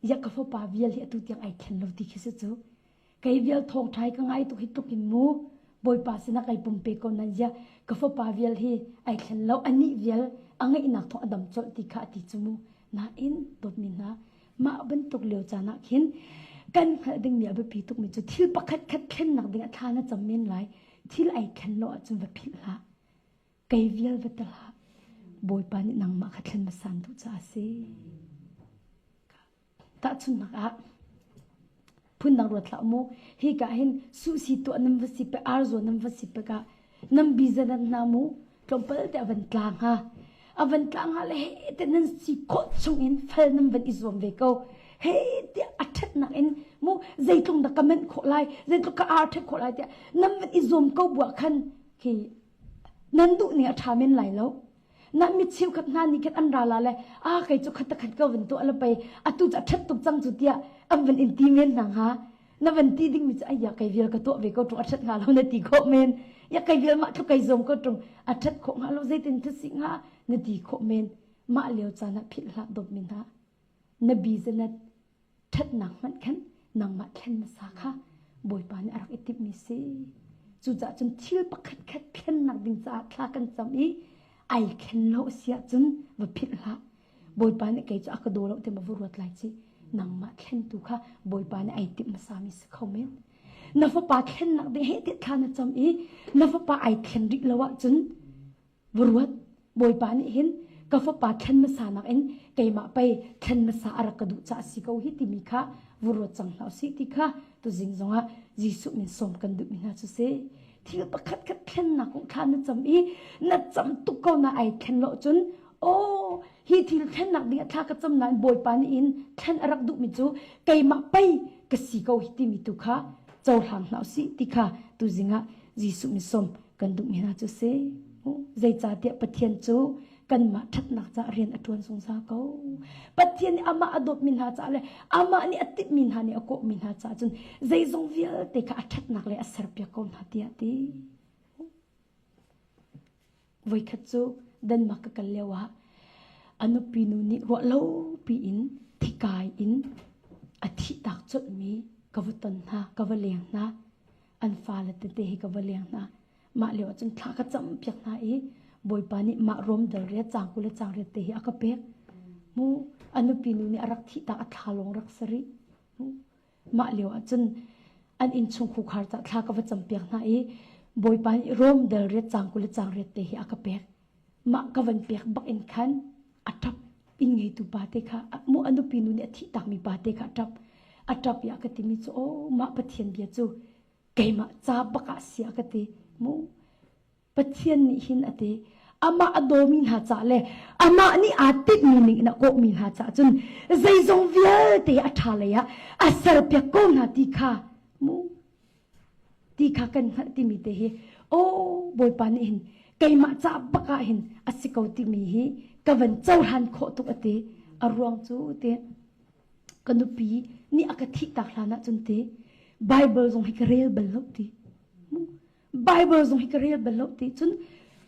ya ka fapa vial hi atu tiang ai thlen lo ti khi si cu Kei vial thawngṭha hi ka ngai tuk hi tluk in mu Bawipa sinah kai pumpe ko nan zia ka fapa vial hi ai thlen lo anih vial a ngeihnak thawng a dam colh ti kha a ti cu mu nain dawtmi hna mah bantuk lio caan ah khin kan hngalh dingmi a biapi tukmi cu thil pakhat khat thlennak ding a thla na cam men lai thil ai thlen lo ahcun va philh hlah kei vial va tel hlah Bawipa nih nangmah kha thlen hmasan duh caah a si Tahchunhnak ah phundang ruat hlah mu hika hin suhsi tuah nan va si pe arzaw nan va si pek ah nan biza nan hna mu tlawmpal te a van tla hnga a van tla hnga le he te nan si khawh chung in fal nan van i zuam ve ko he tiah a ṭhatnak in mu zeitlung dah ka manh khawh lai zeitluk ka ar ṭhat khawh lai tiah nan van i zuam ko buah khan khi nan duh ning a ṭha men lai lo Na mi cheukhat hna nih khan an ra la le a kei cu khat khat ka van tuah la pei atu cu a ṭhat tuk cang cu tiah an van in ti men hna hnga. Na van ti dingmi cu ai ya kai vial ka tuah ve ko ṭung a ṭhat hnga lo na ti khawh men. Ya kai vial mah tluk kai zuam ko ṭung a ṭhat khawh hnga lo zeitin si hnga na ti khawh men. Mah lio caan ah philh hlah dawtmi hna. Na business ṭhatnak hmanh khan nangmah thlen hmasa kha Bawipa nih a rak i timhmi si. Cucaah cun thil pakhat khat thlennak ding caah thla kan cam i ai thlen lo a si ahcun va philh hlah. Bawipa nih kei cu a ka daw lo ti ma va ruat lai ci. Nangmah thlentu kha Bawipa nih ai timh hmasami si kho men. Na fapa thlennak ding he ti thla na cam i na fapa ai thlen rih lo ahcun Va ruat, Bawipa nih hin ka fapa thlen hmasa nakin keimah pei thlen hmasa a rak ka duh caah si ko hi timi kha va ruat cang hna usih ti kha tuzing zongah Jesuh min sawm kan duhmi hna cu si. Thil pakhat khat thlennak kong thla na cam i na cam tuk ko na ai thlen lo cun aw hi thil thlennak ding ah thla ka cam nain Bawipa nih hin thlen a rak duhmi cu keimah pei ka si ko hi timi tu kha cohlang hna usih ti kha tuzing ah Jesuh min sawm kan duhmi hna cu si. Zeicahtiah Pathian cu kanmah ṭhatnak caah rian a ṭuan zungzal ko. Pathian nih amah a dawtmi hna caah le amah nih a timhmi hna nih a kawhmi hna caah cun zeizong vialte kha a ṭhatnak le a serpiak ko hna tiah a ti. Voikhat cu Denmark ka kal lio ah a nupi nu nih ruah lo piin thikai in a thihtak colhmi ka va ton hna, ka va leng hna. An fale tete hi ka va leng hna. Mah lio ahcun thla ka cam piak hna i Bawipa nih mah rom dal riat cang kul le cang riat te hi a ka pek. Mu a nupi nu nih a rak thih tak a thla lawng rak si rih. Mah lio ahcun an innchung khukhar ca thla ka va cam piak hna i Bawipa nih rom dal riat cang kul le cang riat te hi a ka pek. Mah ka van pek bak in khan a ṭap inn ngeitu pa te kha mu a nupi nu nih a thih takmi pa te kha a ṭap. A ṭap i a ka timi cu aw mah Pathian bia cu keimah ca bak ah si a ka ti mu Pathian nih hin a ti amah a dawmi hna ca le amah nih aa tinhmi ning in a kawhmi hna caah cun zeizong vialte a ṭha lei ah a serpiak ko hna ti kha mu ti kha kan hngalh timi te hi aw Bawipa nih hin keimah ca bak ah hin a si ko timi hi ka van cohlan khawh tuk a ti a ruang cu ti ka nupi nih a ka thih tak hlan ah cun ti Bible zong hi ka rel bal lo ti Bible zong hi ka rel bal lo ti cun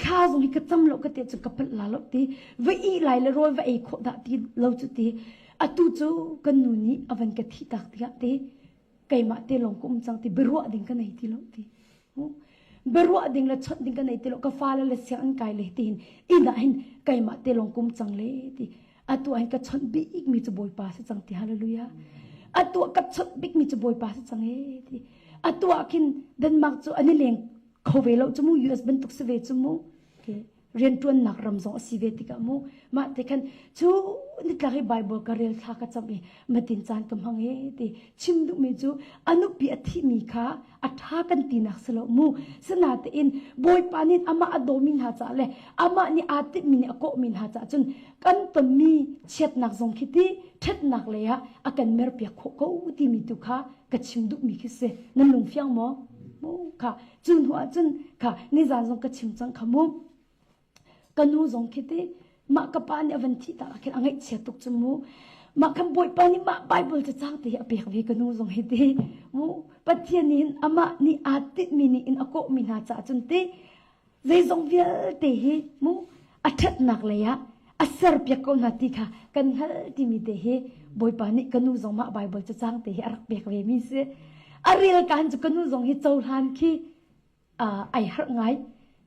thla zong hi ka cam lo ka ti cun ka palh la lo ti va i lai le rawl va ei khawh dah ti lo cu ti atu cu kan nu nih a van ka thih tak tiah ti keimah te lawng ka um cang ti biaruah ding ka nei ti lo ti biaruah ding le chawnh ding ka nei ti lo ka fale le siang an kai le ti hin inn ah hin keimah te lawng kum cang le ti atu ah hin ka chawnh bik mi cu bawipa si cang ti hallelujah atu ah ka chawnh bik mi cu bawipa si cang e ti atu ah khin Denmark cu an i leng kho ve lo cu mu US bantuk si ve cu mu okay. Rianṭuannak ram zong a si ve tikah mu mah te khan cu nitlak i Bible ka rel thla ka cam i matin caan ka hmang e ti chim duhmi cu a nupi a thihmi kha a ṭha kan tinak si lo mu sinatein Bawipa nih amah a dawmi hna caah le amah nih aa timhmi nih a kawhmi hna caah cun kan tonmi chiatnak zong khi ti ṭhatnak lei ah a kan merpiak khawh ko timi tu kha ka chim duhmi khi si nan lung fiang maw mu kha cu hnu ah cun kha nizan zong ka chim cang kha mu ka nu zong khi ti mah ka pa nih a van thih tak ah khin a ngaihchia tuk cu mu mah khan bawipa nih mah bible cacang te hi a pek ve ka nu zong hi ti mu pathian nih hin amah nih aa tinhmi nih in a kawhmi hna caah cun ti zeizong vialte hi mu a ṭhatnak lei ah a serpiak ko hna ti kha kan hngalh timi te hi Bawipa nih ka nu zong mah Bible cacang te hi a rak pek ve mi si. A rel kaan cu ka nu zong hi cohlan khi ai harh ngai.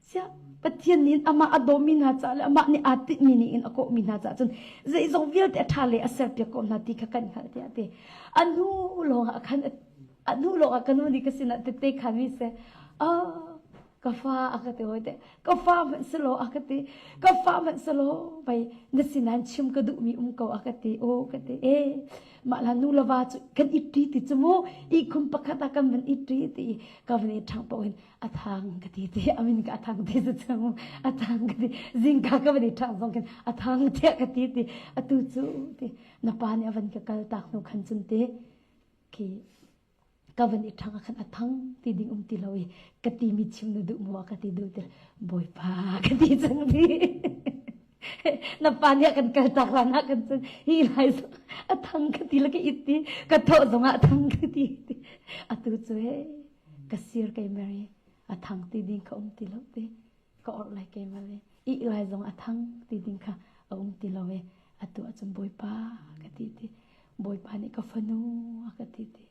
Sia Pathian nih amah a dawmi hna caah le amah nih aa tinhmi nih in a kawhmi hna caah cun zeizong vialte a ṭha le a serpiak ko hna ti kha kan hngalh tiah ti. A hnu lawng ah khan a hnu lawng ah ka nu nih ka sinah tette khan mi seh ka fa a ka ti hoi te ka fa hmanh si law a ka ti ka fa hmanh si law vai na sinan chim ka duhmi um ko a ka ti o ka ti e mah la nu le va cu kan i ṭi ti cu mu ihkhun pakhat ah kan van i ṭi ti ka van i ṭhang paoh in a thang ka ti ti amin ka a thang ti cu cu a thang ka ti zingka ka van i ṭhang zong khin a thang tiah ka ti ti atu cu ti na pa nih a van ka kal tak hnu khan cun ti khi ka van i ṭhang ah khan a thang ti ding um ti lo i ka ti mi chim na duh maw ka ti duh ti bawipa ka ti cang ti. Na pa nih a kan kal tak hlan ah kan cun hi lai zong a thang ka ti le ka it ti ka thawh zong ah a thang ka ti. Atu cu he ka sir kei Mary a thang ti ding kha um ti lo ti ka orh lai kei Mary ih lai zong a thang ti ding kha a um ti lo e atu ahcun Bawipa ka ti ti Bawipa nih ka fanu a ka ti ti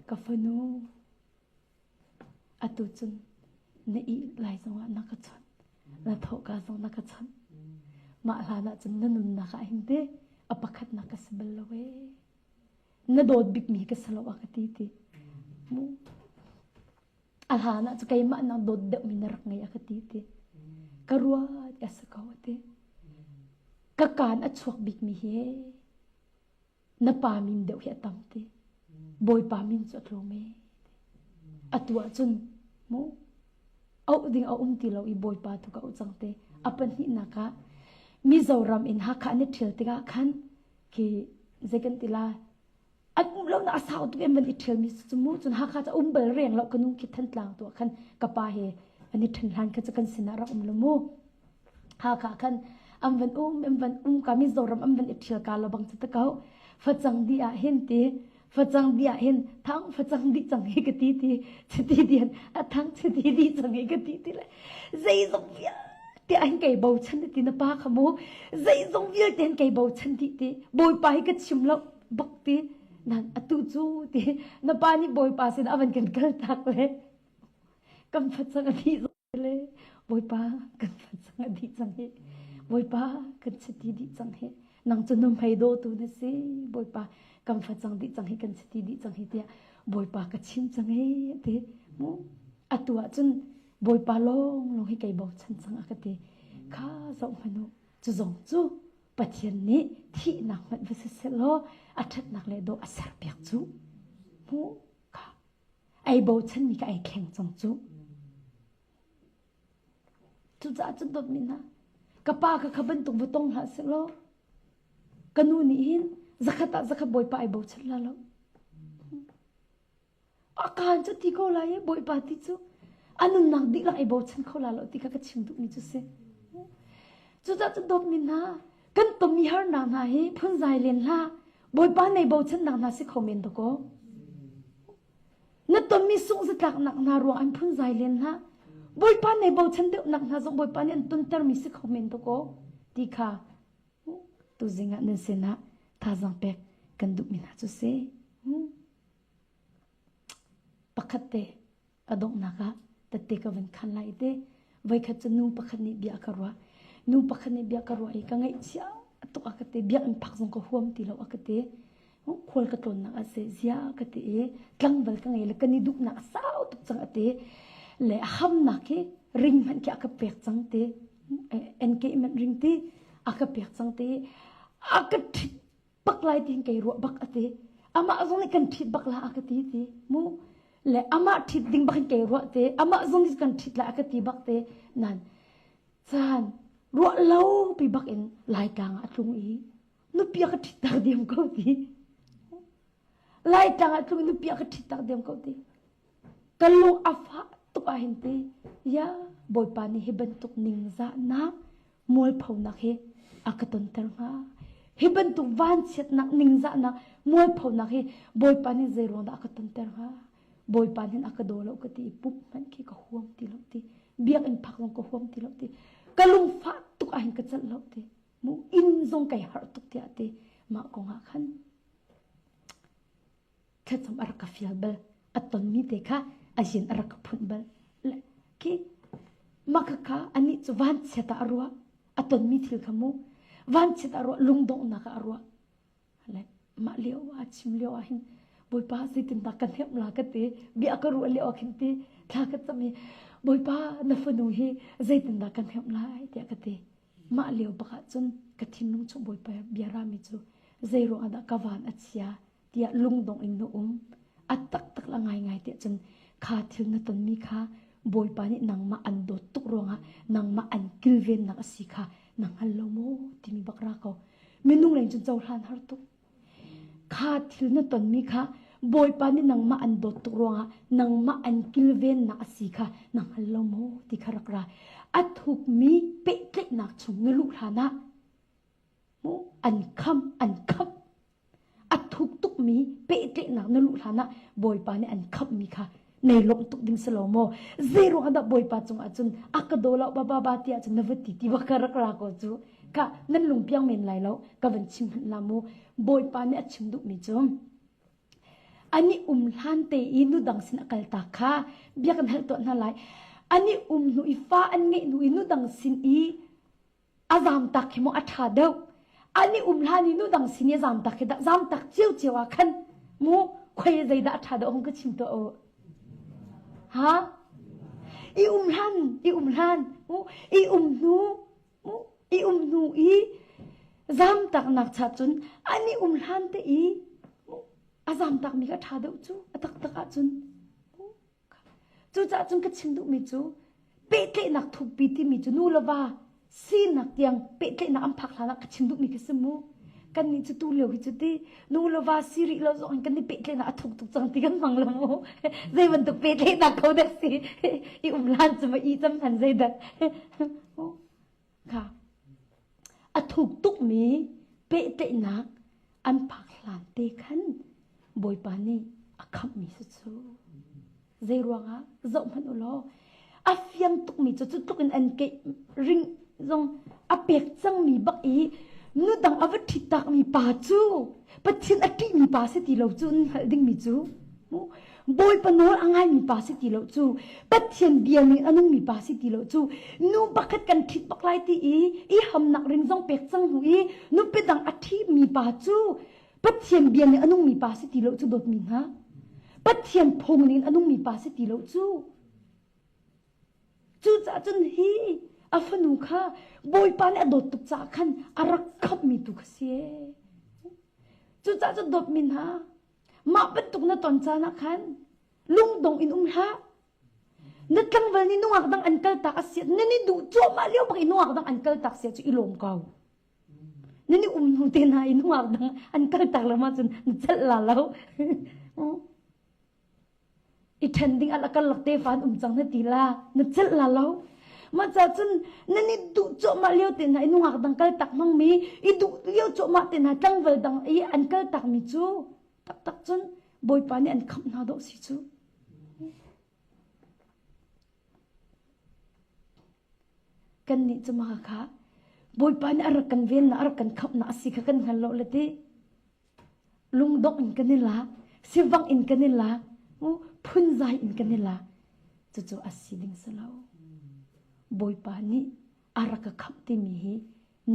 ka fanu Atu cun na ih lai zongah na ka chawnh, na thawhka zong na ka chawnh. Mah hlan ah cun na nunnak ah hin te a pakhatnak ka si bal lo ee. Na dawt bikmi ka si lo a ka ti ti. Mu. A hlan ah cu keimah nak dawt deuhmi na rak ngei a ka ti ti. Ka ruat a si ko a ti. Ka kaan a chuak bikmi hi na pa min deuh hi a tam ti bawipa min cu a tlawm e atu ahcun mu auh ding a um ti lo i bawipa tu ka auh cang te a pahnihnak ah Mizoram in Hakha an i ṭhial tikah khan khi zei kan ti la an um lo na a sau tuk em van i ṭhial mi cu mu cun Hakha cu um bal reng lo ka nu khi Thantlang tu ah khan ka pa he an i ṭhen hlan kha cu kan sinah rak um lo mu Hakha khan an van um an van um ka Mizoram an van i ṭhial ka lo bang cu ta ko facang di ah hin ti facang di ah hin thang facang di cang hi ka ti ti chiti dian a thang chiti di cang hi ka ti ti le zeizong vialte ah hin kei bochan ti na pa kha mu zeizong vialte hin kei bochan ti ti bawipa hi ka chim lo bak ti nan atu cu ti na pa nih bawipa sin a van kan kal tak le kan facang a dih le Bawipa kan facang a dih cang hi Bawipa kan chiti dih cang hi nang cu nuhmei dawtu na si Bawipa kan facang dih cang hi kan chiti dih cang hi tiah Bawipa ka chim cang hi ti mu atu ah cun Bawipa lawng lawng hi kei bochan cang a ka ti kha zoh hmanh u cu zong cu Pathian nih thihnak hmanh va si sehlaw a ṭhatnak le dawh a serpiak cu mu kha Ei bochanmi ka ei thleng cang cu. Cucaah cun dawtmi hna, ka pa kha kha bantuk va tong hlah sehlaw ka nu nih hin zakhat ah zakhat bawipa ai bochan la lo. A kaan cu ti ko lai i bawipa ti cu a nunnak dihlak ai bochan kho la lo ti kha ka chim duhmi cu si. Cucaah cun dawtmi hna, kan tonmi harnak hna hi phunzai len hlah. Bawipa nei bochannak hna si kho men dakaw. Na tonmi sungzatlaknak hna ruang an phunzai len hlah. Bawipa nei bochan deuhnak hna zong Bawipa nih an tontermi si kho men dakaw ti kha tuzing ah nan sinah thazaang pek kan duhmi hna cu si. Pakhat te a donghnak ah tette ka van khan lai te voikhat cu nu pakhat nih bia ka ruah nu pakhat nih bia ka ruah i ka ngaihchia tuk a ka ti biakinn phak zong ka huam ti lo a ka ti khual ka tlawnnak a si zia ka ti i tlangval ka ngei le kan i duhnak a sau tuk cang a ti le hamnak hi ring hmanh khi a ka pek cang ti engagement ring ti a ka pek cang ti a ka ṭhit bak lai tiin kei ruah bak a ti amah zong nih kan ṭhit bak la a ka ti ti mu le amah ṭhit ding bak in kei ruah te amah zong nih kan ṭhit la a ka ti bak te nan caan ruah lo pi bak in laitlang ah a tlung i nupi a ka ṭhit tak diam ko ti laitlang ah a tlung i nupi a ka ṭhit tak diam ko ti Ka lung a fah tuk ahhin ti, ya Bawipa nih hi bantuk ningzahnak, mualphonak hi a ka tonter hnga. Hi bantuk vanchiatnak, ningzahnak, mualphonak hi Bawipa nih zei ruang dah a ka tonter hnga? Bawipa nih a ka daw lo ka ti i pumh hmanh khi ka huam ti lo ti. Biakinn phak zong ka huam ti lo ti. Ka lungfah tuk ahhin ka celh lo ti. Mu inn zong kai harh tuk tiah ti. Mah kong ah khan thlacam a rak ka fial bal a tonmi te kha a zin a rak ka phunh bal le khi mah kha anih cu vanchiat ah a ruah a tonmi thil kha mu vanchiat ah a ruah lungdonghnak ah a ruah le mah lio ah chim lio ah hin bawipa zeitindah ka hnemh la ka ti bia ka ruah lio ah khin ti thla ka cam i bawipa na fanu hi zeitindah ka hnemh lai tiah ka ti mah lio bak ah cun ka thinlung chung bawipa bia rami cu zei ruangah dah ka van a chia tiah lungdong in na um a taktak la ngaingai tiah cun kha thil na tonmi kha bawipa nih nangmah an dawt tuk ruangah nangmah an kilvennak a si kha na hngal lo maw timi bak ra ko minung leng cun cohlan har tuk kha thil na tonmi kha. Bawipa nih nangmah an dawt tuk ruangah nangmah an kilvennak a si kha na hngal lo maw ti kha rak ra. A thukmi pehtlaihnak chung na luh hlanah mu an kham an khamh a thuk tukmi pehtlaihnak na luh hlanah Bawipa nih an khamhmi kha nei lawmh tuk ding si lo maw? Zei ruangah dah Bawipa cungah cun a ka daw lo ba ba ba tiah cun na va ti ti bak ka rak ra ko cu ka nan lungpiang men lai lo ka van chim hmanh la mu Bawipa nih a chim duhmi cu ani um hlan te i nu dang sin a kal tak kha bia kan hal tuah hna lai ani um hnu i fa an ngeih hnu i nu dang sin i a zam tak khi maw a ṭha deuh an i um hlan i nu dang sin i a zam tak khi dah zam tak ciocio ah khan mu khoi zeidah a ṭha deuh hong ka chim tuah u ha i um hlan i um hlan mu i um hnu mu i um hnu i zam tak nak cha cun an i um hlan te i mu a zam tak mi kha ṭha deuh cu a taktak ah cun Cucaah cun ka chim duhmi cu pehtlaihnak thukpi timi cu nu le va sinak tiang pehtlaihnak an phak hlan ah ka chim duhmi khi si mu. Kannih cu tu lio hi cu ti nu le va si rih lo zong in kan i pehtlaihnak a thuk tuk cang ti kan hmang lo mu. Zei bantuk pehtlaihnak ko dah si i um hlan cu ma i cam hman zei dah. Kha a thuk tukmi pehtlaihnak an phak hlan te khan Bawipa nih a khamhmi si cu. Zei ruangah zoh hmanh u law a fiang tukmi cu cu tluk in an keih ring zong a pek cangmi bak i nu dang a va ṭhit takmi pa cu Pathian a ṭihmi pa si ti lo cu an hngalh dingmi cu Bawipa nawl a ngaimi pa si ti lo cu Pathian bia ning a nungmi pa si ti lo cu nu pakhat kan ṭhit bak lai ti i i hamnak ring zong pek cang hnu i nupi dang a ṭhimi pa cu Pathian bia ning a nungmi pa si ti lo cu dawtmi hna Pathian phung ning a nungmi pa si ti lo cu Cucaah cun hi a fanu kha Bawipa nih a dawt tuk caah khan a rak khamhmi tu kha si. Cucaah cun dawtmi hna mah bantuk na ton caan ah khan lungdong in um hlah. Na tlangval nih nungak dang an kal tak a si nan i duh cuahmah lio bak i nungak dang an kal tak sia cu i lawm ko. Nan i um hnu te hna i nungak dang an kal tak lo ma cun na celh la lo. I ṭhen ding ah karlak tefa an um cang na ti la na celh la lo mah ca cun nan i duh cuahmah lio te hna i nungak dang kal tak hmangmi i duh lio cuahmah te hna tlangval dang i an kal takmi cu taktak cun Bawipa nih an khamh hna dawh si cu Kannih cu mah kha Bawipa nih a rak kan vennak a rak kan khamhnak a si kha kan hngal lo le ti lungdongh in kan i lak sivangh in kan i lak phunzai in kan i lak cucu a si ding si lo Bawipa nih a rak ka khamh timi hi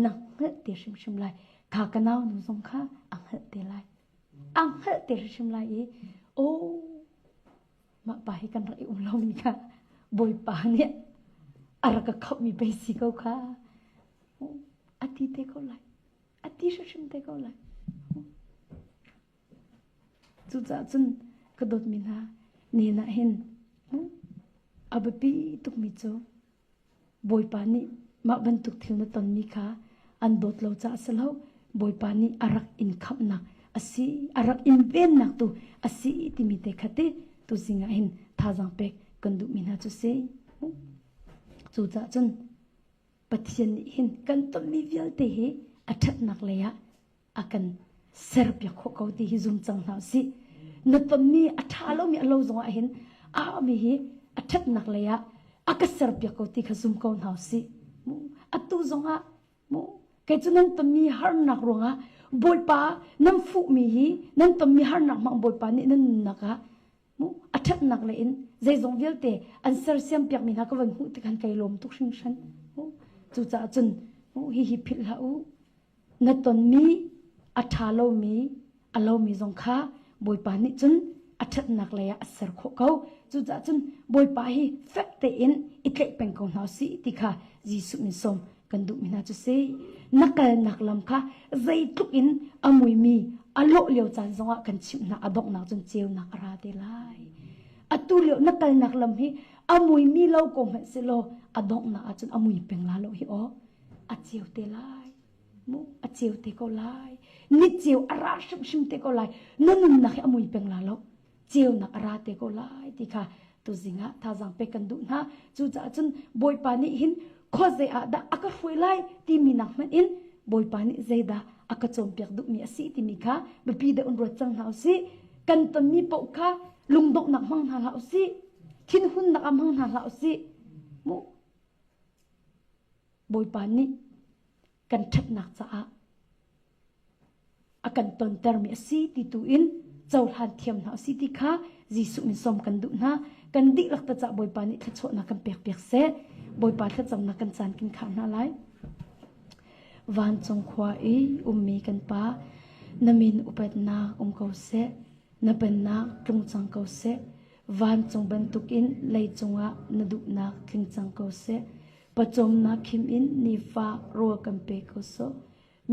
na hngalh te hrimhrim lai kha ka nau nu zong kha a hngalh te lai a hngalh te hrimhrim lai i oh Mah pa hi kan rak i um lomi kha Bawipa nih a rak ka khamhmi pei si ko kha. A ti te ko lai. A ti hrimhrim te ko lai. Cucaah cun ka dawtmi hna nen ah hin a biapi tukmi cu Bawipa nih mah bantuk thil na tonmi kha an dawt lo caah a si lo. Bawipa nih a rak in khamhnak a si, a rak in vennak tu a si timi te kha te tuzing ah hin thazaang pek kan duhmi hna cu si. Cucaah cun Pathian nih hin kan tonmi vialte hi a ṭhatnak lei ah a kan serpiak khawh ko ti hi zum cang hna usih. Na tonmi a ṭha lomi a lo zong ah hin a mi hi a ṭhatnak lei ah a ka serpiak ko ti kha zum ko hna usih. Atu zong ah mu kei cu nan tonmi harnak ruangah Bawipa nan fuhmi hi nan tonmi harnak hmang Bawipa nih nan nunnak ah mu a ṭhatnak lei in zeizong vialte an sersiam piakmi hna ka van hmuh tik han kai lawm tuk hringhran. Cucaah cun hihi philh hlah u. Na tonmi a ṭha lomi a lomi zong kha Bawipa nih cun a ṭhatnak lei ah a ser khawh ko. Cucaah cun Bawipa hi fek tein i tlaih peng ko hna usih ti kha Jesuh min sawm kan duhmi hna cu si. Na kalnak lam kha zeitluk in a muimi a lawh lio caan zongah kan chimh hna a donghnak cun ceunak a ra te lai. Atu lio na kalnak lam hi a muimi lo ko hmanh selaw a donghnak ahcun a mui peng la lo hi aw a ceu te lai. Mu a ceu te ko lai. Ni ceu a ra hrimhrim te ko lai. Na nunnak hi a mui peng la lo. Ceunak a ra te ko lai ti kha tuzing ah thazaang pek kan duh hna. Cucaah cun Bawipa nih hin khuazei ah dah a ka hruai lai timi nak hmanh in Bawipa nih zeidah a ka cawnpiak duhmi a si timi kha biapi deuh in ruat cang hna usih. Kan tonmi paoh kha lungdonghnak hmang hna hlah usih. Thinhunnak ah hmang hna hlah usih. Mu Bawipa nih kan ṭhatnak caah a kan tontermi a si ti tu in cohlan thiam hna usih ti kha Jesuh min sawm kan duh hna. Kan dihlak ta cah Bawipa nih thluachuahnak kan pek piak seh. Bawipa thlacamnak kan caan kin khar hna lai. Vancung khua i ummi kan Pa, na min upatnak um ko seh, na pennak tlung cang ko seh. Vancung bantukin leicung ah na duhnak tling cang ko seh. Pawcawmnak khim in nifa rawl kan pe ko sawh.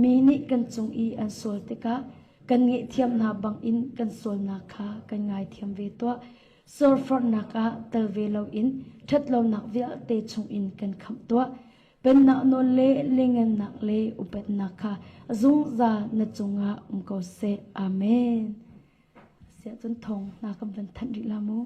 Mi nih kan cung i an sual tikah kan ngaihthiam hna bangin kan sualnak kha kan ngaithiam ve tuah. Sualforhnak ah tel ve loin ṭhatlonak vialte chungin kan khamh tuah. Pennak nawl le liangngannak le upatnak kha zungzal na cungah um ko seh. Amen. Siah cun thawng hna kan van thanh rih la mu.